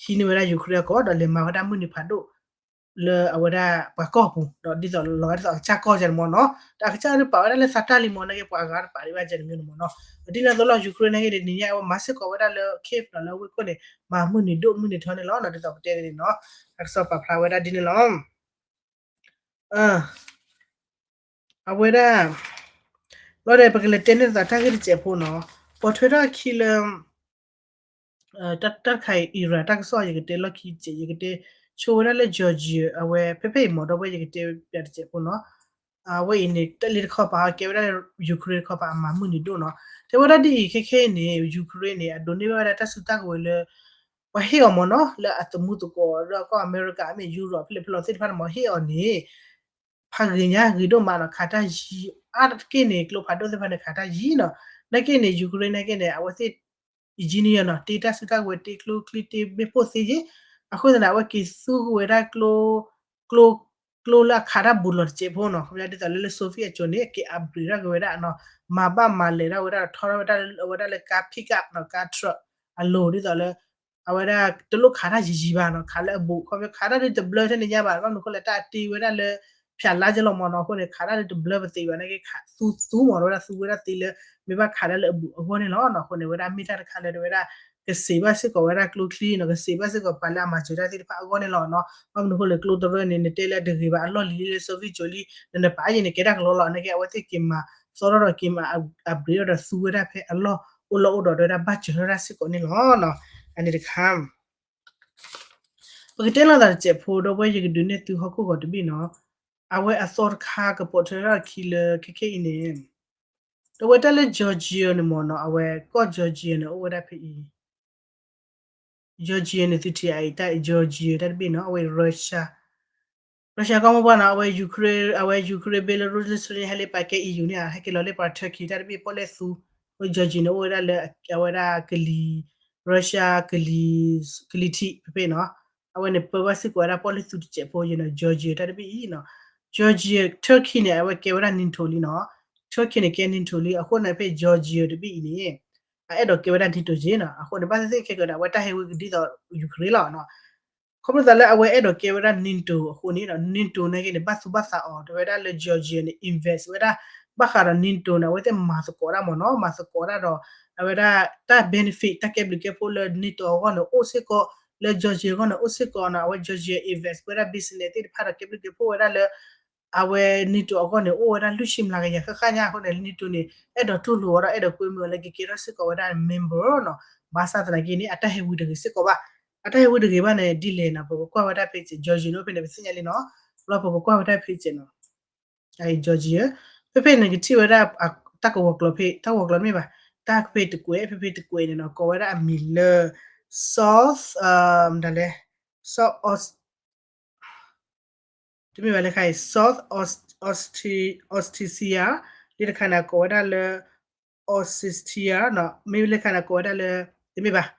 ဟံးန့ၢ်ဝဲဒၣ် Ukraine အကီၢ် ဒီးလဲၤမၤဝဲဒၣ်မုၢ်နံၤဖးဒိၣ် လၢအဝဲဒၣ်ပှၤကီၢ်ပူၤ ဒီးဒ်သိးလီၤဂာ်ဒ်သိးအကစၢ်ကီၢ်ယဲန့ၣ်မ့ၢ်နီၤ ဒီးအကစၢ်ဒုးပာ်ဝဲဒၣ်လၢသးတၢ်လံမ့ၢ် နာ်က့ပှၤဂၤတပာ်ဒံးဘၣ်ယဲန့ၣ်မ့ၢ်နီၤ ဒ်န့ၣ်အသိးလီၤ Ukraine နာ်က့န့ၣ် နံၤညါအဝဲမၤစ့ၢ်ကီးဝဲဒၣ်လၢ Kyiv နီၤ လၢဝ့ၢ်ခိၣ်န့ၣ် မၤမုၢ်နံၤဒိၣ်မုၢ်နံၤထီန့ၣ်လီၤ ဒ်သိးပတဲန့ၣ်နီၤ တၢ်ကစီၣ်ပာ်ဖျါဝဲဒၣ်ဒ်န့ၣ်လီၤ အဝဲဒၣ် လီၤဒီး ပကလဲၤတဲန့ၢ်သးတၢ်ဂ့ၢ်တစဲးဖိနီၤ ပိာ်ထွဲထီၣ်ခံလၢ တၢ်တခါအံၤ Iran တၢ်ကစီၣ် ယကတဲလီၢ်ခံစဲး ယကတဲဆိဝဲဒၣ်လၢ Georgia အဝဲ ဖဲဖဲအံၤမ့ၢ်ဒီပုၢ်ဝဲၢ် ယကတဲပျးတစဲးဖိနီၤ အဝဲအံၤန့ၣ် တၢ်လၢတခီပၤ ကဲဝဲဒၣ် Ukraine တခီပၤ အမၤမုၢ်နံၤဒိၣ်နီၤ တဲဝဲဒၣ်ဒ်အံၤ ခဲခဲအံၤန့ၣ် Ukraine န့ၣ် အဒိးန့ၢ်ဘၣ်ဝဲဒၣ်တၢ်စုတၢ်ကဝဲၤလၢ ပှၤဟ့ၣ်အီၤမ့ၢ်နီၤ လၢအသမူသကိးဒီးကီၢ်အမဲရကၤ အမ့ၢ် Europe ဖဲလဲၣ်ဖဲလဲၣ်သ့ၣ်တဖၣ်န့ၣ်မ့ၢ် ဟ့ၣ်အီၤန့ၣ် ဖးဂ့ၤညါဂ့ၤဒိၣ်မးနီၤ ခးတၢ်ယံၤ အါတက့ၢ်န့ၣ် ကျိဖးဒိၣ်သ့ၣ်တဖၣ်န့ၣ် ခးတၢ်ယံၤနီၤ နာ်က့န့ၣ် Ukraine နာ်က့န့ၣ် အဝဲသ့ၣ် engineer နီၤ တ့တၢ်စုတၢ်ကဝဲၤ တ့ကျိချံ တ့မ့ၣ်ပိၢ်သ့ယ့ၣ် အဃိသတးန့ၣ် အဝဲက့ၤသူကဝဲဒၣ်ကျိ ကျိ ကျိလၢအခးတၢ်ဘူးလီၤတစဲးဖိနီၤ ခီပညီဒ်သိးလၢလၢ Soviet အစိၤန့ၣ် က့ၤ upgrade ထီၣ်က့ၤဝဲဒၣ်နီၤ မၤဘၣ်မၤလဲၤထီၣ်ဝဲဒၣ် ထီထီၣ်ဝဲဒၣ်လၢအဝဲဒၣ်လၢ car pickup နီၤ car truck အလိၤ ဒ်သိးလၢ အဝဲဒၣ်တလိၣ်ခးတၢ်ယံၤယံၤဘၣ်နီၤ ခးလၢအဘူး ခီပညီခးတၢ်ဒုးတဘျၢထဲန့ၣ်ညါဘၣ် ဘၣ်မနုၤအဃိလဲၣ် တၢ်အတ့ဝဲဒၣ်လၢ ဖၠးလါကလီၤမ့ၢ်နီၤ အဃိန့ၣ် ခးတၢ်ဒုးတဘျၢပသ့ဘၣ် နာ်က့ခးသူသူမ့ၢ်ဝဲဒၣ်သူဝဲဒၣ်သ့လၢ မ့ၢ်ဘၣ်ခးတၢ်လၢအဘူးအဂီၢ်န့ၣ်လီၤနီၤ အဃိန့ၣ် ဝဲဒၣ်မ့ၢ်တၢ်တခါလၢတဝဲဒၣ် ကစံးဘၣ်စ့ၢ်ကီးဝဲဒၣ်ကျိချံနီၤ ကစံးဘၣ်စ့ၢ်ကီးပှၤလၢအမၤစၢၤတၢ်သ့ၣ်တဖၣ်အဂီၢ်န့ၣ်လီၤနီၤ ဘၣ်မနုၤအဃိလဲၣ် ကျိတရၢန့ၣ် နတဲလၢတဂ့ၤဘၣ် အလီၢ်လံၤလၢ Soviet အစိၤလံ နနပာ်ယံၤန့ၣ် ကဲတၢ်ကလီလီၤ နာ်က့အဝဲသ့ၣ်က့ၤမၤသီထီၣ်ဒီးက့ၤမၤ upgrade ထီၣ်ဒီးသူဝဲဒၣ်ဖဲအလီၢ်အိၣ်လီၢ်အိၣ်ဒီးတဝဲဒၣ်ဘၣ်စၢၤထီၣ်တၢ်စ့ၢ်ကီးန့ၣ်လီၤနီၤ အန့ၣ်တခါ ပကတဲလိာ်သးတစဲးဖိ ဒီပုၢ်ဝဲၢ် ယကဒုးနဲၣ်သုဟီၣ်ခိၣ်ဂီၤတဘ့ၣ်နီၤ. အဝဲအသီတခါကပိာ်ထွဲထီၣ်အခံလၢခဲခဲအံၤန့ၣ် ဒီးဝဲတၢ်လၢ Georgia န့ၣ်မ့ၢ်နီၤ, အဝဲကီၢ် Georgia န့ၣ် အိၣ်ဝဲဒၣ်ဖဲအံၤ Georgia န့ၣ် သုထံၣ်အံၤ တၢ် Georgia တၢ်တဘ့ၣ်နီၤ, အဝဲ Russia, Russia ကီၢ်မိၢ်ပှၢ်နီၤ, အဝဲ Ukraine, အဝဲ Ukraine Belarus လၢ Ukraine ဟဲလၢပှၤကဲ E U န့ၣ်ဧါ, ဟဲက့ၤလီၤလၢပှၤ Turkey တၢ်တဘ့ၣ် ပီၣ်လဲၣ်သူ, အဝဲ Georgia န့ၣ် အိၣ်ဝဲဒၣ်လၢ အဝဲဒၣ်ကလံၤ Russia ကလံၤ ကလံၤထံးဖဲဖဲနီၤ. အဝဲန့ၣ် ပၢဘၣ်စ့ၢ်ကီးဝဲဒၣ်ပီၣ်လဲၣ်သူတစဲးဖိယဲနီၤ, Georgia တၢ်တဘ့ၣ်အံၤနီၤ. Georgia, Turkey န့ၣ် အဝဲကဲဝဲဒၣ် NATO လံနီၤ. Turkey န့ၣ် ကဲ NATO လံ, အဃိန့ၣ်ဖဲ Georgia တဘ့ၣ်အံၤန့ၣ် အအဲၣ်ဒိးကဲဝဲဒၣ် NATO က့နီၤ. အဃိန့ၣ် ဘၣ်သ့ၣ်သ့ၣ်ခဲကဒီး အဝဲတၢ်ဟဲဝံကဒ်သိး Ukraine လီၤနီၤ. ခီဖျိသးလၢအဝဲအဲၣ်ဒိးကဲဝဲဒၣ် NATO အဃိန့ၣ်ဒီး NATO နာ်က့န့ၣ် ဘၣ်သူၣ်ဘၣ်သးအီၤ တဲဝဲဒၣ်လၢ Georgia န့ၣ် invest ဝဲဒၣ် ဘၣ်ဃးဒီး NATO န့ၣ် အဝဲသ့ၣ်မၤသကိးတၢ်မ့ၢ်နီၤ, မၤသကိးတၢ်ဒီး အဝဲဒၣ်တၢ် benefit တၢ်ကဲဘျုးကဲဖှိၣ်လၢ NATO အဂီၢ်န့ၣ် အိၣ်စ့ၢ်ကီး, လၢ Georgia အဂီၢ်န့ၣ် အိၣ်စ့ၢ်ကီးနီၤ. အဝဲ Georgia invest ဝဲဒၣ် business သ့ၣ်တဖၣ်ဒီး ကဲဘျုးကဲဖှိၣ်ဝဲဒၣ်လၢ အဝဲ NATO အဂီၢ်န့ၣ် အိၣ်ဝဲဒၣ်လွံၢ်ဆံမျးကယၤဃၣ်ဃၣ်ညါအဃိန့ၣ် NATO န့ၣ် အဲၣ်ဒိးတူၢ်လိာ်အီၤဒီး အဲၣ်ဒိးကွဲမုာ်အီၤလၢကကဲထီၣ်စ့ၢ်ကီးဝဲဒၣ် member နီၤ. ဘၣ်ဆၣ်သနာ်က့န့ၣ် အတၢ်ဟဲဝံတဂ့ၤစ့ၢ်ကီးဘၣ်. အတၢ်ဟဲဝံတဂ့ၤဘၣ်န့ၣ် ဒ်လဲၣ်နီၤ, ပကကွၢ်ဝဲဒၣ် page Georgia န့ၣ် အိၣ်ဖဲန့ၣ် ပသ့ၣ်ညါလံနီၤ. ဘျီပကကွၢ်ဝဲဒၣ် page နီၤ. Georgia ဖဲဖဲန့ၣ် ကထံၣ်ဝဲဒၣ် တၢ်ကဝီၤကျိာ်ဖဲ တၢ်ကဝီၤကျိာ်မ့ၢ်ဘၣ်, တၢ်ဖဲတကွဲး ဖဲဖဲတကွဲးန့ၣ်နီၤ ကိးဝဲဒၣ်အမံၤလၢ South, ဒ်လဲၣ်, South Os တမ့ၢ်ဘၣ်လၢခါအံၤ South Os- Ossetia, လၢတခါန့ၣ် ကိးဝဲဒၣ်လၢ Ossetia နီၤ, မ့ၢ်လၢခါန့ၣ် ကိးဝဲဒၣ်လၢ တမ့ၢ်ဘၣ်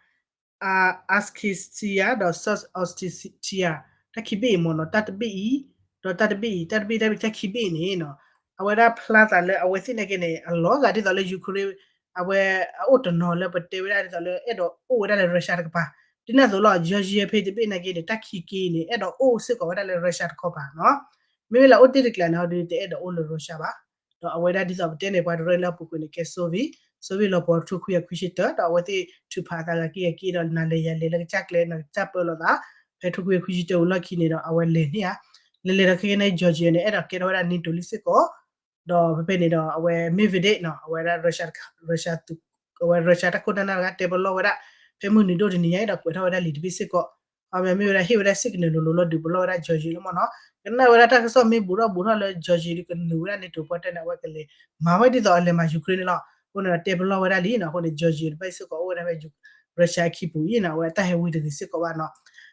Akitsia ဒီး South Ossetia, တၢ်ခံဘ့ၣ်အံၤမ့ၢ်နီၤ, တၢ်တဘ့ၣ်အံၤ ဒီးတၢ်တဘ့ၣ်အံၤ, တၢ်တဘ့ၣ် တၢ်တဘ့ၣ် တၢ်ခံဘ့ၣ်အံၤန့ၣ်နီၤ, အဝဲဒၣ်ဖျါသးလၢအဝဲသ့ၣ်နာ်က့န့ၣ် အလီၤဂာ်ဒ်သိးလၢ Ukraine အဝဲအအိၣ်တနီၤလၢပတဲဝဲဒၣ်ဒ်သိးလၢအဲၣ်ဒိးအိၣ်ဝဲဒၣ်လၢ Russia တကပၤ, ဒ်န့ၣ်အသိးလီၤ. Georgia ဖဲတဘ့ၣ်နာ်က့န့ၣ် တၢ်ခံက့န့ၣ် အဲၣ်ဒိးအိၣ်စ့ၢ်ကီးဝဲဒၣ်လၢ Russia တခီပၤနီၤ. မ့မ့ၢ်လၢအိၣ်တ့ၢ်တကျးန့ၣ် ဟီဒုးတအဲၣ်ဒိးအိၣ်လၢ Russia ဘၣ်. ဒီးအဝဲဒၣ်ဒ်သိးပတဲန့ၣ် ပှၤတရၢလၢအပူၤကွံာ်န့ၣ် ကဲ Soviet, Soviet လီၤပှီၢ်ထိခွံကယၤခွံဆံတၢ ဒီးအဝဲသ့ၣ်ထုးဖးအသးဂၤက့ဂၤက့ဒီး နၤလဲၤယၤလဲၤလၢကစၢ်ကျဲနီၤ, ကစၢ်ပၢလီၤသး, ဖဲထိခွံကယၤခွံဆံတၢဝံၤလီၢ်ခံန့ၣ်ဒီး အဝဲလဲၤန့ၢ်ဧါ, လဲၤလဲၤဒီးခဲကနံၣ်အံၤ Georgia န့ၣ် အဲၣ်ဒိးကဲထီၣ်ဝဲဒၣ် NATO လံစ့ၢ်ကီး, ဒီးဖဲဖဲန့ၣ်ဒီး အဝဲ Medvedev နီၤ, အဝဲဒၣ် Russia တခါ Russia သုး အဝဲ Russia တၢ်ခိၣ်တၢ်နၢ်တဂၤ တဲပလီၢ်ဝဲဒၣ် ဖဲမုၢ်နံၤဒိၣ်တနံၤညါအံၤဒီး ကွဲးထီၣ်ဝဲဒၣ်လံာ်တဘ့ၣ်စ့ၢ်ကီး, အမ့ၢ်ဝဲဒၣ်ဟ့ၣ်ဝဲဒၣ် signal လိၤလိၤလီၤဒုးပလီၢ်ဝဲဒၣ် Georgia လီၤမ့ၢ်နီၤ. ကနၣ်ဝဲဒၣ်တၢ်ကစီၣ်မ့ၢ်ဘူးထီၣ်ဘူးထီၣ်လၢ Georgia ဒုးကနုာ်ဝဲဒၣ် NATO ပှၢ်တဲန့ၣ် အဝဲကလဲၤမၤဝဲဒ်သိးအလဲၤမၤ Ukraine န့ၣ်လီၤ. အဃိန့ၣ်ဒီးတဲပလီၢ်ဝဲဒၣ်လံနီၤ, အဃိန့ၣ် Georgia တဘၣ်စ့ၢ်ကီးအိၣ်ဝဲဒၣ်ဖဲ Russia အခံပူၤအံၤနီၤ, အဝဲတၢ်ဟဲဝံတဂ့ၤစ့ၢ်ကီးဘၣ်နီၤ.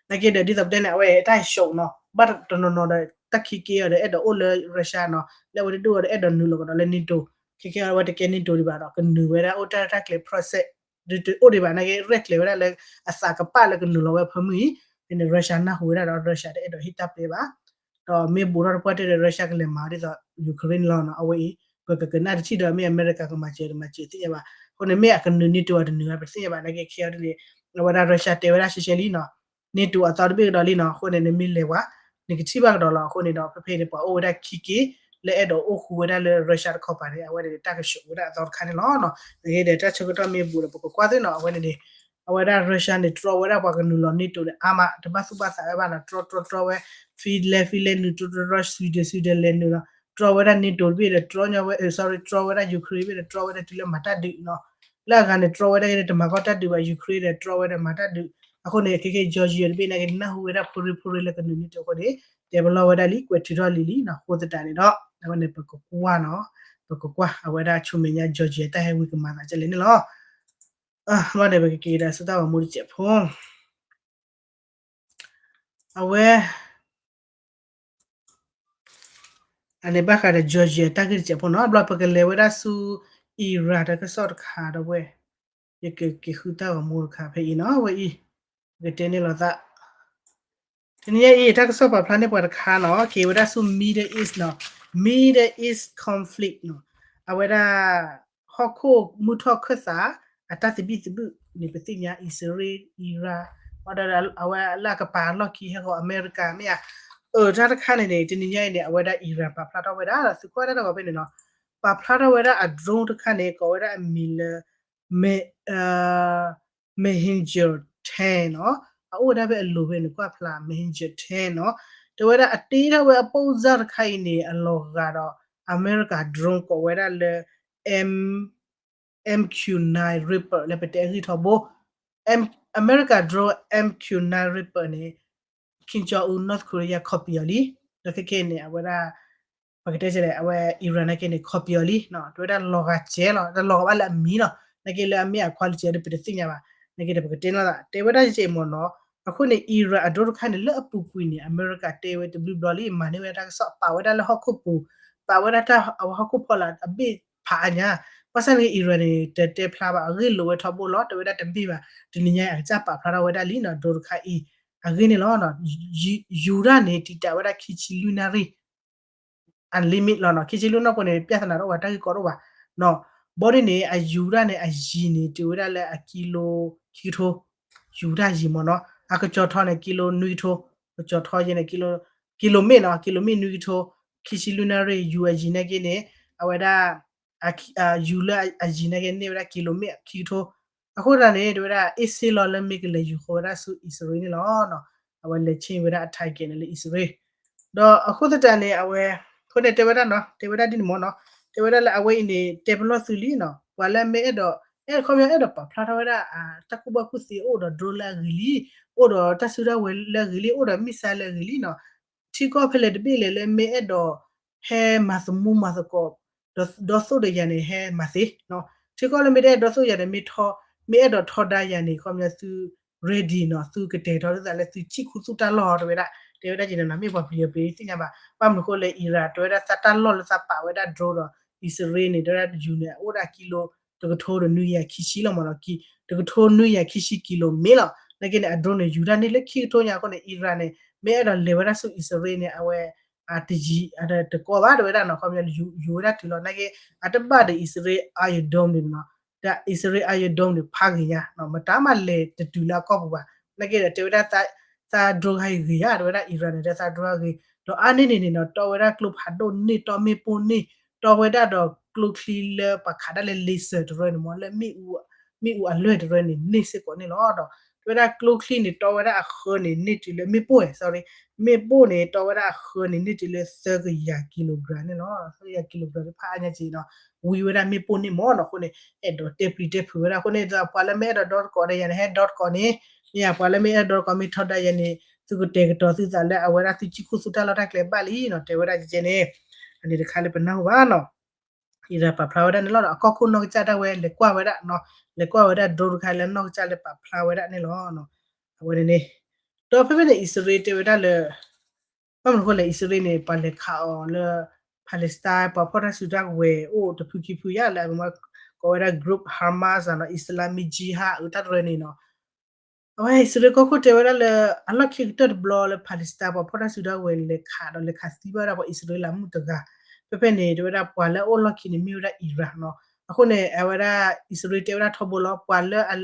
နာ်က့ဒီးဒ်သိးပတဲန့ၣ် အဝဲတၢ်ဟဲ show နီၤ, ဘၣ်တနီၤနီၤဒီး တၢ်ခံက့အီၤဒီး အဲၣ်ဒိးအိၣ်လၢ Russia နီၤ, လၢအဝဲတဒူၣ်အီၤဒီး အဲၣ်ဒိးနုာ်လီၤကဒီးလၢ NATO, ခဲကဲအဝဲတကဲ NATO ဒံးဘၣ်ဒီး ကနုာ်ဝဲဒၣ်အိၣ်တၢ်တၢ်ကျဲၤ process ဒုးတအိၣ်ဒံးဘၣ် နာ်က့ ရဲၣ်ကျဲၤဝဲဒၣ်လၢအသးကပာ်လၢကနုာ်လီၤဝဲဖၢမုၢ်အံၤ, ဖဲန့ၣ် Russia နၢ်ဟူဝဲဒၣ်ဒီး Russia တအဲၣ်ဒိးဟ့ၣ်တၢ်ပျဲဘၣ်. ဒီးမ့ၢ်ဘူးထီၣ်တပှၢ်တၢၢ်ဒီး Russia ကလဲၤမၤဒ်သိး Ukraine န့ၣ်လီၤနီၤ, အဝဲအံၤ ပကကနၣ်တထံၣ်ဒီး မ့ၢ်အမဲရကၤကမၤစၢၤတမၤစၢၤသ့ၣ်ညါဘၣ်. အဃိန့ၣ် မ့ၢ်အကနုာ် NATO အတနုာ်ဘၣ် ပသ့ၣ်ညါဘၣ်, နာ်က့ခဲအံၤဒ်န့ၣ် အဝဲဒၣ် Russia တဲဝဲဒၣ်ရှဲရှဲလံနီၤ, NATO အသီတဘ့ၣ်ကဒီးလံနီၤ, အဃိန့ၣ် နမ့ၢ်လဲၤဝဲ နကထံၣ်ဘၣ်ကဒီးလီၤ. အဃိန့ၣ်ဒီး ဖဲဖဲန့ၣ် ပှၤအိၣ်ဝဲဒၣ်ခံက့ လၢအဲၣ်ဒိးအိၣ်ဃူဝဲဒၣ်လၢ Russia တခီပၤန့ၣ် အဝဲန့ၣ် တၢ်က show ဝဲဒၣ်အသီတခါန့ၣ်လီၤ. နာ်က့ဒီး တၢ်ဆၢကတီၢ်မ့ၢ်ဘူးဒီး ပကကွၢ်သ့နီၤ, အဝဲန့ၣ်န့ၣ် အဝဲဒၣ် Russia န့ၣ် တြီဝဲဒၣ်ပှၤကနုာ်လီၤ NATO န့ၣ် အါမး တဘၣ်သူၣ်ဘၣ်သးဝဲဘၣ်နီၤ, တြီတြီတြီဝဲ Finland Finland နုာ် တြီတြီတြီ Sweden Sweden လဲၤနုာ်နီၤ, တြီဝဲဒၣ် NATO တဘ့ၣ်ဒီး တြီညီဝဲ sorry တြီဝဲဒၣ် Ukraine တဘ့ၣ်ဒီး တြီဝဲဒၣ်တုၤလၢမၤတၢ်ဒုးနီၤ, လၢအဂၤန့ၣ် တြီဝဲဒၣ်က့ၤဒီး တမၤကီၢ်တၢ်ဒုးဘၣ် Ukraine ဒီး တြီဝဲဒီးမၤတၢ်ဒုး. အဃိန့ၣ် ခဲကဲ Georgia တဘ့ၣ်နာ်က့ နၢ်ဟူဝဲဒၣ်ဖိရ့ဖိရ့လၢကနုာ် NATO အဃိန့ၣ် တဲပလီၢ်ဝဲဒၣ်လံ ကွဲးထုးထီၣ်လံလံနီၤ, အဃိသတးန့ၣ်ဒီး အဝဲန့ၣ် ပကကွၢ်နီၤ, ပကကွၢ် အဝဲဒၣ်ဆူမဲာ်ညါ Georgia တၢ်ဟဲဝံကမၤသးကလဲၣ်န့ၣ်လီၤ. ဘၣ်ဒီး ပကက့ၤကဒါဆူတၢ်ဂီၤမူတစဲးဖိ အဝဲ အန့ၣ်ဘၣ်ဃးဒီး Georgia တၢ်ဂ့ၢ်တစဲးဖိနီၤ, ဘျီပကလဲၤဝဲဒၣ်ဆူ Iran တၢ်ကစီၣ်တခါဒီးဝဲ, ယကက့ၤဃုတၢ်ဂီၤမူတခါဖဲအံၤနီၤ, ဝဲအံၤ ပကတဲန့ၢ်လိာ်သး တနံၤညါအံၤ တၢ်ကစီၣ်ပာ်ဖျါန့ၢ်ပှၤတခါနီၤ, က့ၤဝဲဒၣ်ဆူ Middle East နီၤ, Middle East conflict နီၤ, အဝဲဒၣ် ဟီၣ်ခိၣ်မုၢ်ထီၣ်ခၢၣ်သး အတၢ်သဘံၣ်သဘုၣ်န့ၣ် ပသ့ၣ်ညါ အံၣ်စရ့လး Iran အဝဲလၢအကပၤလီၢ်ခံဟဲဂီၤအမဲရကၤမ့ၢ်ဧါ, အၢ တၢ်တခါန့ၣ်န့ၣ် တနံၤညါအံၤန့ၣ် အဝဲဒၣ် Iran ပာ်ဖျါထီၣ်ဝဲဒၣ်ဒီး သုကွၢ်တၢ်တဂီၤဖဲန့ၣ်နီၤ, ပာ်ဖျါထီၣ်ဝဲဒၣ်အ drone တခါန့ၣ် ကိးဝဲဒၣ်အမံၤလၢ Messenger ten နီၤ, အအိၣ်ဝဲဒၣ်ဖဲအလိၤဖဲန့ၣ် ကွၢ်ဖျါ Messenger ten နီၤ, တဲဝဲဒၣ်အတ့ထီၣ်ဝဲအပိၢ်စၢ်တခါအံၤန့ၣ် အလီၤဂာ်ဒီး အမဲရကၤ drone ကိးဝဲဒၣ်လၢ M MQ nine Reaper လၢပတဲအဂံၢ်ထီဘိ, အမဲရကၤ drone MQ nine Reaper န့ၣ် Kim Jong Un North Korea ခီပံအီၤလံ, ဒီးခဲကနံၣ်န့ၣ် အဝဲဒၣ် ပကတဲလဲၣ် အဝဲ Iran နာ်က့န့ၣ် ခီပံအီၤလံ, တဲဝဲဒၣ်လီၤဂာ်စဲးလီၤ, တလီၤဂာ်ဘၣ်လၢအမံၤလီၤ, နာ်က့လၢအမ့ၢ်အ quality ဒီးပတသ့ၣ်ညါဘၣ်, နာ်က့ဒီးပကတဲနီၤသး တဲဝဲဒၣ်ယဲမ့ၢ်နီၤ, အဃိန့ၣ် Iran အ drone တခါန့ၣ် လၢအပူၤကွံာ်န့ၣ် အမဲရကၤတဲဝဲတဘျုးဘျီလံ မၤန့ၢ်ဝဲဒၣ်တၢ်ကစီၣ် ပာ်ဝဲဒၣ်လၢဟီၣ်ခိၣ်ပူၤ, ပာ်ဝဲဒၣ်တၢ်အဝဲဟီၣ်ခိၣ်ဖီလာ်အဘ့ၣ်ဖးအါညါ, ဘၣ်ဆၣ်န့ၣ် Iran န့ၣ် တတဲဖျါဘၣ် အဂ့ၢ်လိာ်ဝဲထီဘိလီၤ, တဲဝဲဒၣ်တမ့ၢ်ဘၣ်, တနံၤညါအံၤအကစၢ်ပာ်ဖျါထီၣ်ဝဲဒၣ်လံနီၤ drone တခါအံၤ, အဂ့ၢ်န့ၣ်လီၤ, ယူၤတၢ်န့ၣ် တံာ်တာ်ဝဲဒၣ်ခံဆံလွံၢ်နၣ်ရံၣ် အ limit လီၤနီၤ, ခံဆံလွံၢ်နၣ်ရံၣ်န့ၣ် ပြဿနာတအိၣ်ဘၣ် တၢ်ဂ့ၢ်ကီတအိၣ်ဘၣ်, ဘီဒ်န့ၣ် အယူၤတၢ်န့ၣ် အယံၤန့ၣ် တုၤဝဲဒၣ်လၢအကံလိ ခံကထိ, ယူၤတၢ်ယံၤမ့ၢ်နီၤ, အကစီၤထီန့ၣ် ကံလိနွံကထိ, ကစီၤထီယဲန့ၣ် ကံလိမ့ၣ်နီၤ ကံလိမ့ၣ်နွံကထိ, ခံဆံလွံၢ်နၣ်ရံၣ် ယူၤအယံၤနာ်က့န့ၣ်, အဝဲဒၣ် ယူၤလၢအယံၤနာ်က့န့ၢ်ဝဲဒၣ်ကံလိမ့ၣ်ခံကထိ, အဃိသတးန့ၣ် တဲဝဲဒၣ် အ့ၣ်စ့လီၤလၢမ့ၢ်ကလဲၤယူၤဃီဝဲဒၣ်ဆူအံၣ်စရ့လးန့ၣ်လီၤ, အဝဲလဲၤဆ့ၣ်ဝဲဒၣ်အ target န့ၣ်လၢအံၣ်စရ့လး, ဒီးအဃိသတးန့ၣ် အဝဲ အဃိန့ၣ်တဲဝဲဒၣ်နီၤ တဲဝဲဒၣ်ဒ်န့ၣ်မ့ၢ်နီၤ, တဲဝဲဒၣ်လၢအဝဲအံၤန့ၣ် တဲပလီၢ်သုလံနီၤ, ပှၤလၢအမ့ၢ်အဲၣ်ဒိး အဲၣ်ဒိးခီပညီအဲၣ်ဒိးပာ်ဖျါထီၣ်ဝဲဒၣ် တၢ်ကူၣ်ဘၣ်ကူၣ်သ့အိၣ်ဒီး drone လၢအဂ့ၤလံ, အိၣ်ဒီးတၢ်စုတၢ်ဝဲၤလၢအဂ့ၤလံ, အိၣ်ဒီး missile လၢအဂ့ၤလံနီၤ, ထံကီၢ်ဖဲလဲၣ်တဘ့ၣ်လဲၣ်လၢမ့ၢ်အဲၣ်ဒိး ဟဲမၤသမူမၤသကိး ဒီသိၣ်ဒီးယၤန့ၣ် ဟဲမၤသ့, ထံကီၢ်လၢမ့ၢ်တအဲၣ်ဒိးသိၣ်ယၤန့ၣ် မ့ၢ်ထီ, မ့ၢ်အဲၣ်ဒိးထီဒါယၤန့ၣ် ခီပညီသု ready နီၤ, သုကတဲာ်ထီၣ်သုသးလၢသုစံၣ်ခူသူၣ်တၢ်လီၢ်တဲဝဲဒၣ်, တဲဝဲဒၣ်က့န့ၣ်နီၤ, မ့ၢ်ပှၤပျံၤအပျံၤသ့ၣ်ညါဘၣ်, ဘၣ်မနုၤဃိလဲၣ် Iran တဲဝဲဒၣ်သးတၢ်လီၢ်လၢသးပာ်ဝဲဒၣ် drone ဒီး အံၣ်စရ့လးန့ၣ် တဲဝဲဒၣ်ယူၤန့ၣ် အအိၣ်ဒၣ်ကံလိ တကထိဒီးနွံကယၤခံဆံလီၤမ့ၢ်နီၤ, တကထိနွံကယၤခံဆံကံလိမ့ၣ်လီၤ, နာ်က့န့ၣ် အ drone န့ၣ် ယူၤတၢ်န့ၢ်လၢခံကထိညါအဃိန့ၣ် Iran န့ၣ် မ့ၢ်အဲၣ်ဒိးလဲၤဝဲဒၣ်ဆူအံၣ်စရ့လးန့ၣ် အဝဲ တယံာ် တကီဘၣ်တဲဝဲဒၣ်နီၤ, ခီပညီယူၤဝဲဒၣ်တုၤလီၤ, နာ်က့ အတဘၣ်ဒီးအံၣ်စရ့လး Iron Dome န့ၣ်နီၤ, ဒီးအံၣ်စရ့လး Iron Dome န့ၣ် ဖးဂ့ၤညါနီၤ, မတၤမးလဲၤတတုၤလၢအကီၢ်ပူၤဘၣ်, နာ်က့ဒီးတဲဝဲဒၣ် သး drone ဟဲဂ့ၤဧါ တဲဝဲဒၣ် Iran န့ၣ် ဒီးသး drone ဟဲဂ့ၤ, ဒီးအါန့ၢ်န့ၣ်န့ၣ်နီၤ တီဝဲဒၣ်ကျိဖးဒိၣ်န့ၢ် တီမ့ၣ်ပိၢ်န့ၢ်, တီဝဲဒၣ်ဒီးကျိချံလၢပှၤခးဒၣ်လၢ laser တရၢန့ၣ်မ့ၢ် လၢ မ့ၣ်အူအလွဲၢ်တရၢန့ၣ် န့ၢ်စ့ၢ်ကီးန့ၣ်လီၤ, ဒီးတဲဝဲဒၣ်ကျိချံန့ၣ် တီဝဲဒၣ်အဃၢန့ၣ် န့ၢ်တုၤလၢ မ့ၣ်ပိၢ် sorry မ့ၣ်ပိၢ်န့ၣ် တီဝဲဒၣ်အဃၢန့ၣ် န့ၢ်တုၤလၢသၢကယၤ kilogram န့ၣ်လီၤ, သၢကယၤ kilogram ဖးအါညါက့နီၤ, ဝံဝဲဒၣ်မ့ၣ်ပိၢ်န့ၢ်မ့ၢ်နီၤ, အဃိန့ၣ် အဲၣ်ဒိးတဲပျံၤတဲဖုးဝဲဒၣ်အဃိန့ၣ် ပှၤလၢမ့ၢ်အဲၣ်ဒိးဒီသကိးဒီးယၤန့ၣ် ဟဲဒီသကိးန့ၣ်, မ့ၢ်ယၤ ပှၤလၢမ့ၢ်အဲၣ်ဒိးဒီသကိးမ့ၢ်ထီဒါယၤန့ၣ် သုကတဲာ်ကတီၤသုသးလၢအဝဲဒၣ်သုစံၣ်ခူသူၣ်တၢ်လီၢ်တၢ်ကျဲဘၣ်လံနီၤ, တဲဝဲဒၣ်ကဲန့ၣ်, အန့ၣ်တခါလၢပနၢ်ဟူဘၣ်နီၤ အံၤပာ်ဖျါဝဲဒၣ်န့ၣ်လီၤ, အကီၢ်ခိၣ်နီၢ်ကစၢ်ဒၣ်ဝဲလဲၤကွၢ်ဝဲဒၣ်နီၤ, လဲၤကွၢ်ဝဲဒၣ် drone တခါလၢနီၢ်ကစၢ်လၢပာ်ဖျါဝဲဒၣ်န့ၣ်လီၤ, အဝဲန့ၣ်န့ၣ်, ဒီးဖဲဖဲန့ၣ် အံၣ်စရ့လးတဲဝဲဒၣ်လၢ, ဘၣ်မနုၤဃိလဲၣ် အံၣ်စရ့လးန့ၣ် ပှၤလဲၤခးအီၤလၢ Palestine ပှၤဖီၣ်တၢ်စုတၢ်ဝဲၤအိၣ်တဖုခံဖုယါလၢအမ့ၢ်ကိးဝဲဒၣ် group Hamas နီၤ Islamic Jihad အတၢ်တရၢန့ၣ်နီၤ အဝဲအံၣ်စရ့လးကီၢ်ခိၣ်တဲဝဲဒၣ်လၢ အလီၢ်ခံကတၢၢ်တဘျီလၢ Palestine ပှၤဖီၣ်တၢ်စုတၢ်ဝဲၤလဲၤခးဒီးလဲၤခးသံဘၣ်ဝဲဒၣ်ပှၤအံၣ်စရ့လးမုၣ်တဂၤ, ဖဲဖဲန့ၣ် တဲဝဲဒၣ်ပှၤလၢအအိၣ်လီၢ်ခံန့ၣ်မ့ၢ်ဝဲဒၣ် Iran နီၤ, အဃိန့ၣ် အဝဲဒၣ်အံၣ်စရ့လးတဲဝဲဒၣ်ထီဘိလီၤ ပှၤလၢ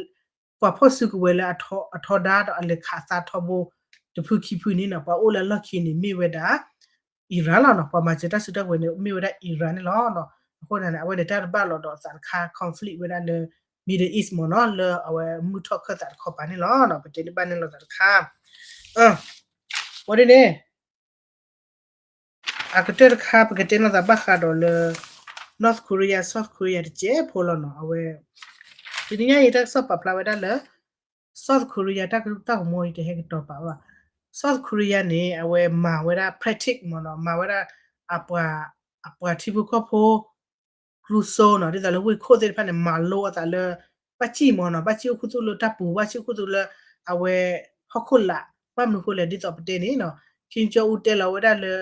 ပှၤဖီၣ်စုကဝဲၤလၢအထီဒါဒီးအလဲၤခးသးထီဘိ တဖုခံဖုန့ၣ်နီၤ ပှၤအိၣ်လၢအလီၢ်ခံန့ၣ်မ့ၢ်ဝဲဒၣ် Iran လီၤနီၤ, ပှၤမၤစၢၤတၢ်စုတၢ်ဝဲၤန့ၣ် မ့ၢ်ဝဲဒၣ် Iran န့ၣ်လီၤ. အဃိန့ၣ် အဝဲန့ၣ်တၢ်တဘၣ်လိာ်ဒီးသးတခါ conflict ဝဲဒၣ်လၢ Middle East မ့ၢ်နီၤ လၢအဝဲမုၢ်ထီၣ်ခၢၣ်သးတခီပၤန့ၣ်လီၤ. ပတဲန့ၢ်ဘၣ်န့ၣ်လိာ်သးတခါ ဝဲဒ်န့ၣ် အကတၢၢ်တခါ ပကတဲလိာ်သးဘၣ်ဃးဒီးလၢ North Korea South Korea တစဲးဖိလီၤနီၤ. အဝဲ တနံၤညါအံၤ တၢ်ကစီၣ်ပာ်ဖျါဝဲဒၣ်လၢ South Korea တၢ်ကရူၢ်တၢ်ကမီၤအံၤ တဟဲကတီၤပာ်ဘၣ်. South Korea န့ၣ် အဝဲမၤဝဲဒၣ် practice မ့ၢ်နီၤ မၤဝဲဒၣ် အပှၤ အပှၤထံဖိကီၢ်ဖိ ကျိစိနီၤ ဒ်သိးလၢဝ့ၢ်ခိၣ်သ့ၣ်တဖၣ်န့ၣ် မၤလိအသးလၢ ဘၣ်စံၣ်မ့ၢ်နီၤ ဘၣ်စံၣ်အိၣ်ခူသူၣ်လၢတၢ်ပူၤ ဘၣ်စံၣ်အိၣ်ခူသူၣ်လၢ အဝဲ ဟီၣ်ခိၣ်လာ် ဘၣ်မနုၤဃိလဲၣ် ဒ်သိးပတဲန့ၣ်နီၤ Kim Jong Un တဲလီၤဝဲဒၣ်လၢ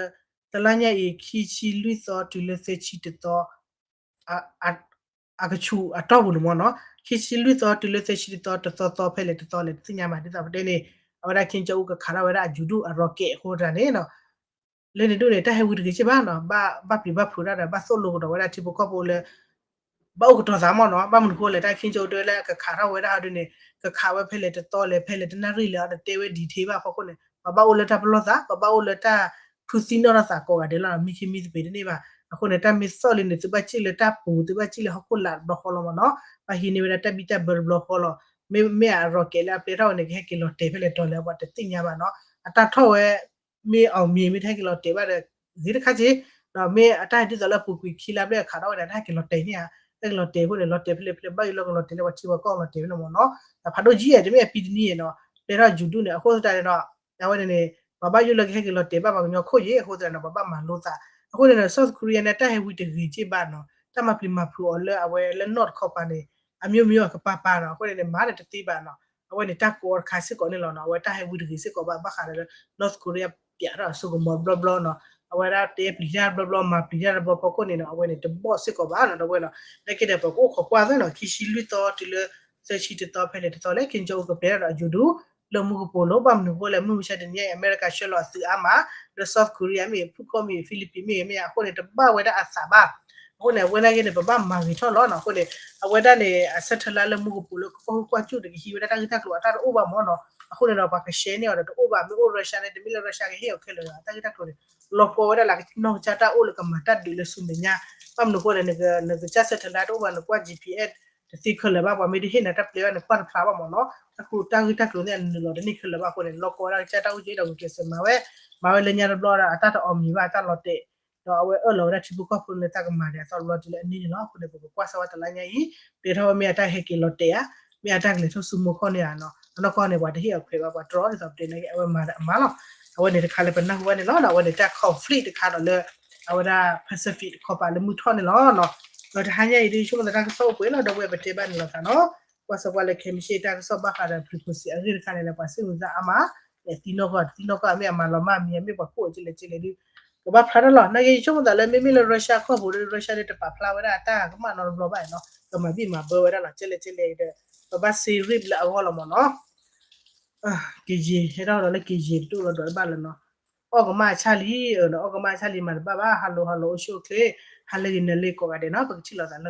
တလါညါအံၤ ခံဆံလွံၢ်သီတုၤလၢသၢဆံတသီ အကဆူးအတီၢ်ပူၤန့ၣ်မ့ၢ်နီၤ ခံဆံလွံၢ်သီတုၤလၢသၢဆံတသီ တသီသီဖဲလဲၣ်တသီလဲၣ် တသ့ၣ်ညါဘၣ် ဒ်သိးပတဲန့ၣ် အဝဲဒၣ် Kim Jong Un ကခးထီၣ်ဝဲဒၣ်အယူၤဒူၣ်အ rocket အဃိတၢ်န့ၣ်နီၤ လၢန့ၣ်ဒူၣ်န့ၣ် တၢ်ဟဲဝံၤတဂ့ၤစ့ၢ်ဘၣ်နီၤ ဘၣ်ပျံၤဘၣ်ဖုးတၢ်ဒီး ဘၣ်သိၣ်လိကဒီးဝဲဒၣ်ထံဖိကီၢ်ဖိလၢ ဘၣ်အိၣ်ကတီၤသးမ့ၢ်နီၤ ဘၣ်မနုၤဃိလဲၣ် တၢ် Kim Jong Un တဲဝဲလၢကခးထီၣ်ဝဲဒၣ်ဟီဒုန့ၣ် ကခးဝဲဖဲလဲၣ်တသီလဲၣ် ဖဲလဲၣ်တနၣ်ရံၣ်လဲၣ် အတတဲဝဲ detail ဘၣ်အဖီခိၣ်န့ၣ် ပှၤဘၣ်အိၣ်လၢတၢ်ပလီၢ်သး ပှၤဘၣ်အိၣ်လၢတၢ်ဖုသံနီၣ်ထီၣ်သးကိးဂၤဒဲးလီၤ မံခ့မံသပ့ၤတန့ၢ်ဘၣ် အဃိန့ၣ် တၢ်မ့ၢ်သိၣ်လံန့ၣ် သုဘၣ်စံၣ်လၢတၢ်ပူၤ သုဘၣ်စံၣ်လၢဟီၣ်ခိၣ်လာ်တဘျီဃီလီၤမ့ၢ်နီၤ ဘၣ်ဟံးန့ၢ်ဝဲဒၣ်တၢ်ဘံၣ်တၢ်ဘၢတဘျီဃီလီၤ မ့မ့ၢ်အ rocket လၢအပျဲထီၣ်ဝဲန့ၣ် ကဟဲက့ၤလီၤတဲာ်ဖဲလဲၣ်တီၤလဲၣ် ပှၤတသ့ၣ်ညါဘၣ်နီၤ အတၢ်ထီၣ်ဝဲ မ့ၢ်အီၤမ့ၢ်မ့ၢ်တဟဲက့ၤလီၤတဲာ်ဘၣ်ဒီး ဂ့ၤတခါက့ ဒီးမ့ၢ်အတၢ်ဟဲဒ်သိးလၢအပူၤကွံာ်ခံလါဘျဲၣ်အခးထီၣ်ဝဲန့ၣ် တၢ်ဟဲက့ၤလီၤတဲာ်န့ၣ်ဧါ ဟဲက့ၤလီၤတဲာ်အဃိန့ၣ် လီၤတဲာ်ဖဲလဲၣ်ဖဲလဲၣ် ဘၣ်ယိၣ်လၢကလီၤတဲာ်လၢပှၤထံပှၤကီၢ်ကလီၤတဲာ်ဖဲလဲၣ်မ့ၢ်နီၤ တၢ်ဖးဒိၣ်ကံအဲၣ် တမ့ၢ်အပံတနံၣ်ဧါနီၤ ပျဲထီၣ်ယူၤဒူၣ်န့ၣ် အဃိသတးန့ၣ်ဒီး အဝဲန့ၣ်န့ၣ် ပှၤဘၣ်ယိၣ်လၢကဟဲက့ၤလီၤတဲာ်ဘၣ်ပှၤကညီခိၣ်ယ့ၣ်အဃိသတးန့ၣ် ပှၤဘၣ်မၤလိသး. အဃိန့ၣ်ဒီး South Korea န့ၣ် တၢ်ဟဲဝံတဂ့ၤက့ၢ်ဘၣ်နီၤ, တၢ်မၤပျံၤမၤဖုးအီၤလၢအဝဲလၢ North တခီပၤန့ၣ် အမျိုးမျိုးအကပၤပၤနီၤ, အဃိန့ၣ်န့ၣ် မၤန့ၣ်တသ့ဘၣ်နီၤ, အဝဲန့ၣ်တၢ်ကီတခါစ့ၢ်ကီးန့ၣ်လီၤနီၤ, အဝဲတၢ်ဟဲဝံတဂ့ၤစ့ၢ်ကီးဘၣ် ဘၣ်ဃးဒီးလၢ North Korea ပၠးထီၣ်အစိကမီၤတဘျီဘျီနီၤ, အဝဲဒၣ်တဲပျံၤတၢ်တဘျီဘျီမၤပျံၤတၢ်တဘျီဖီခိၣ်န့ၣ်နီၤ, အဝဲန့ၣ်တဘီၣ်စ့ၢ်ကီးဘၣ်နီၤ, ဒီပုၢ်ဝဲၢ်နီၤ, နာ်က့ဒီး ပကအိၣ်ခိးကွၢ်သ့နီၤ, ခံဆံလွံၢ်သီတုၤလၢ သၢဆံတသီဖဲလဲၣ်တသီလဲၣ် Kim Jong Un ကပျဲထီၣ်ဒီးအယိၤဒူ လၢမူကပိာ်လိၤ, ဘၣ်မနုၤအဃိလဲၣ် မုၢ်မဆါတနံၤညါအံၤ အမဲရကၤဆှၢလီၤအသုးအါမး, ဒီး South Korea မ့ၢ်ဂ့ၤ ဖုၣ်ခီၣ်မ့ၢ်ဂ့ၤ ဖံလံးပံးမ့ၢ်ဂ့ၤမ့ၢ်ဧါ အဃိန့ၣ် တဘၣ်ဝဲဒၣ်အသးဘၣ်. အဃိန့ၣ် အဝဲနာ်က့န့ၣ် ပဘၣ်မၤဂ့ၤထီၣ်လီၤနီၤ, အဃိန့ၣ် အဝဲဒၣ်န့ၣ် အ satellite လၢမူကပိာ်လိၤ ကကွၢ်ဟုၣ်ကွၢ်စူၣ်တကဟံးဝဲဒၣ်တၢ်ဂ့ၢ်တၢ်ကျိၤအတၢ်တအိၣ်ဘၣ်မးနီၤ, အဃိန့ၣ်ဒီး ပှၤက share န့ၢ်အီၤဒီးတအိၣ်ဘၣ်, မ့ၢ်အိၣ် Russia န့ၣ် တမ့ၢ်လၢ Russia ကဟ့ၣ်အီၤခဲလၢာ် တၢ်ဂ့ၢ်တၢ်ကျိၤန့ၣ် လီၤကီဝဲဒၣ်လၢ နီၢ်ကစၢ်တၢ်အိၣ်လၢကမၤတၢ်ဒုးလၢဆူမဲာ်ညါ, ဘၣ်မနုၤအဃိလဲၣ် နကစၢ် satellite တအိၣ်ဘၣ် နကွၢ် GPS တသ့ခဲလၢာ်ဘၣ်, ပှၤမ့ၢ်တဟ့ၣ်နၤတၢ်ပျဲဘၣ် နကွၢ်တဖျါဘၣ်မးနီၤ, တၢ်ဃူတၢ်ဂ့ၢ်တၢ်ကျိၤန့ၣ် အနုာ်လီၤတန့ၢ်ခဲလၢာ်ဘၣ်အဃိန့ၣ် လီၤကီဝဲဒၣ်ကစၢ်တၢ်အိၣ်က့ၤဒီးဂုာ်ကျဲးစၢးမၤဝဲ, မၤဝဲလၢညါတဘျီဒီး အတၢ်တအီၣ်မံၤဘၣ် အတၢ်လီၤတဲာ်, ဒီးအဝဲအၢၣ်လီၤဝဲဒၣ်ထံဖိကီၢ်ဖိလၢတၢ်ကမၤဒံးအသီတဘျီတုၤလၢအန့ၣ်န့ၣ်လီၤ. အဃိန့ၣ် ပကကွၢ်စၢၤဝဲတလါညါအံၤ ပျဲထီၣ်ဝဲမ့ၢ်အတၢ်ဟဲက့ၤလီၤတဲာ်ဧါ, မ့ၢ်အတၢ်ကလဲၤထီၣ်ဆူမိၢ်ခီၣ်န့ၣ်ဧါနီၤ, အနီၢ်ကီၢ်န့ၣ် ပှၤတဟ့ၣ်အီၤခွဲးဘၣ် ပှၤတြီဒ်သိးပတဲန့ၣ် အဝဲမၤဒီးအမါလီၤ. အဝဲန့ၣ်တခါလၢပနၢ်ဟူဘၣ်န့ၣ်လီၤ. အဝဲန့ၣ်တၢ် conflict တခါဒီးလၢ အဝဲဒၣ် Pacific တခီပၤလၢမုၢ်ထီၣ်န့ၣ်လီၤ. ဒီးတဟါညါအံၤဒ်ဆိကမိၣ်သးတၢ်ကစီၣ်အိၣ်ပှဲၤလီၤ ဒီပုၢ်ဝဲၢ် ပတဲဘၣ်န့ၣ်လီၤသးနီၤ, ကွၢ်စၢၤကွၢ်လၢခဲမုၢ်ဆ့ၣ်တၢ်ကစီၣ်ဘၣ်ဃးဒီး ဖျုးခိၣ်စံးအဂ့ၢ်တခါန့ၣ်လၢ ပှၤစ့ၣ်မုာ်သးအါမး, သံနီၢ်ကီၢ် သံနီၢ်ကီၢ် မ့ၢ်အမၤလီၤမၢ်မံၤ မ့ၢ်ပှၤကိးအီၤကဲလဲၣ်ကဲလဲၣ်ဒုး ကဘၣ်ဖျါထီၣ်လီၤ. နာ်က့ ယဆိကမိၣ်သးလၢ မ့မ့ၢ်လၢ Russia ကီၢ်ပူၤဒီး Russia န့ၣ် တပာ်ဖျါဝဲဒၣ်တၢ်ကမၣ်နီတဘျီဘၣ်နီၤ, ကမၤဘံၣ်မၤဘၢဝဲဒၣ်လီၤ ကဲလဲၣ်ကဲလဲၣ်ဒီး ပဘၣ် serious လၢအဂီၢ်လီၤမးနီၤ. ကယံာ် ဟဲထီၣ်ဒီးလၢကယံာ်တဒိၣ်လီၤဒီးတဘၣ်လၢၤနီၤ, အီၣ်ကမၣ်ဆၣ်လံ, အီၣ်ကမၣ်ဆၣ်လံမၤတဘၣ်ဘၣ်, ဟါလီၤဟါလီၤအိၣ်ဆူၣ်အိၣ်ချ့, ဟါလၢဂ့ၤနၤလၢကိးဂၤဒဲးနီၤ, ပကထံၣ်လိာ်သးလၢ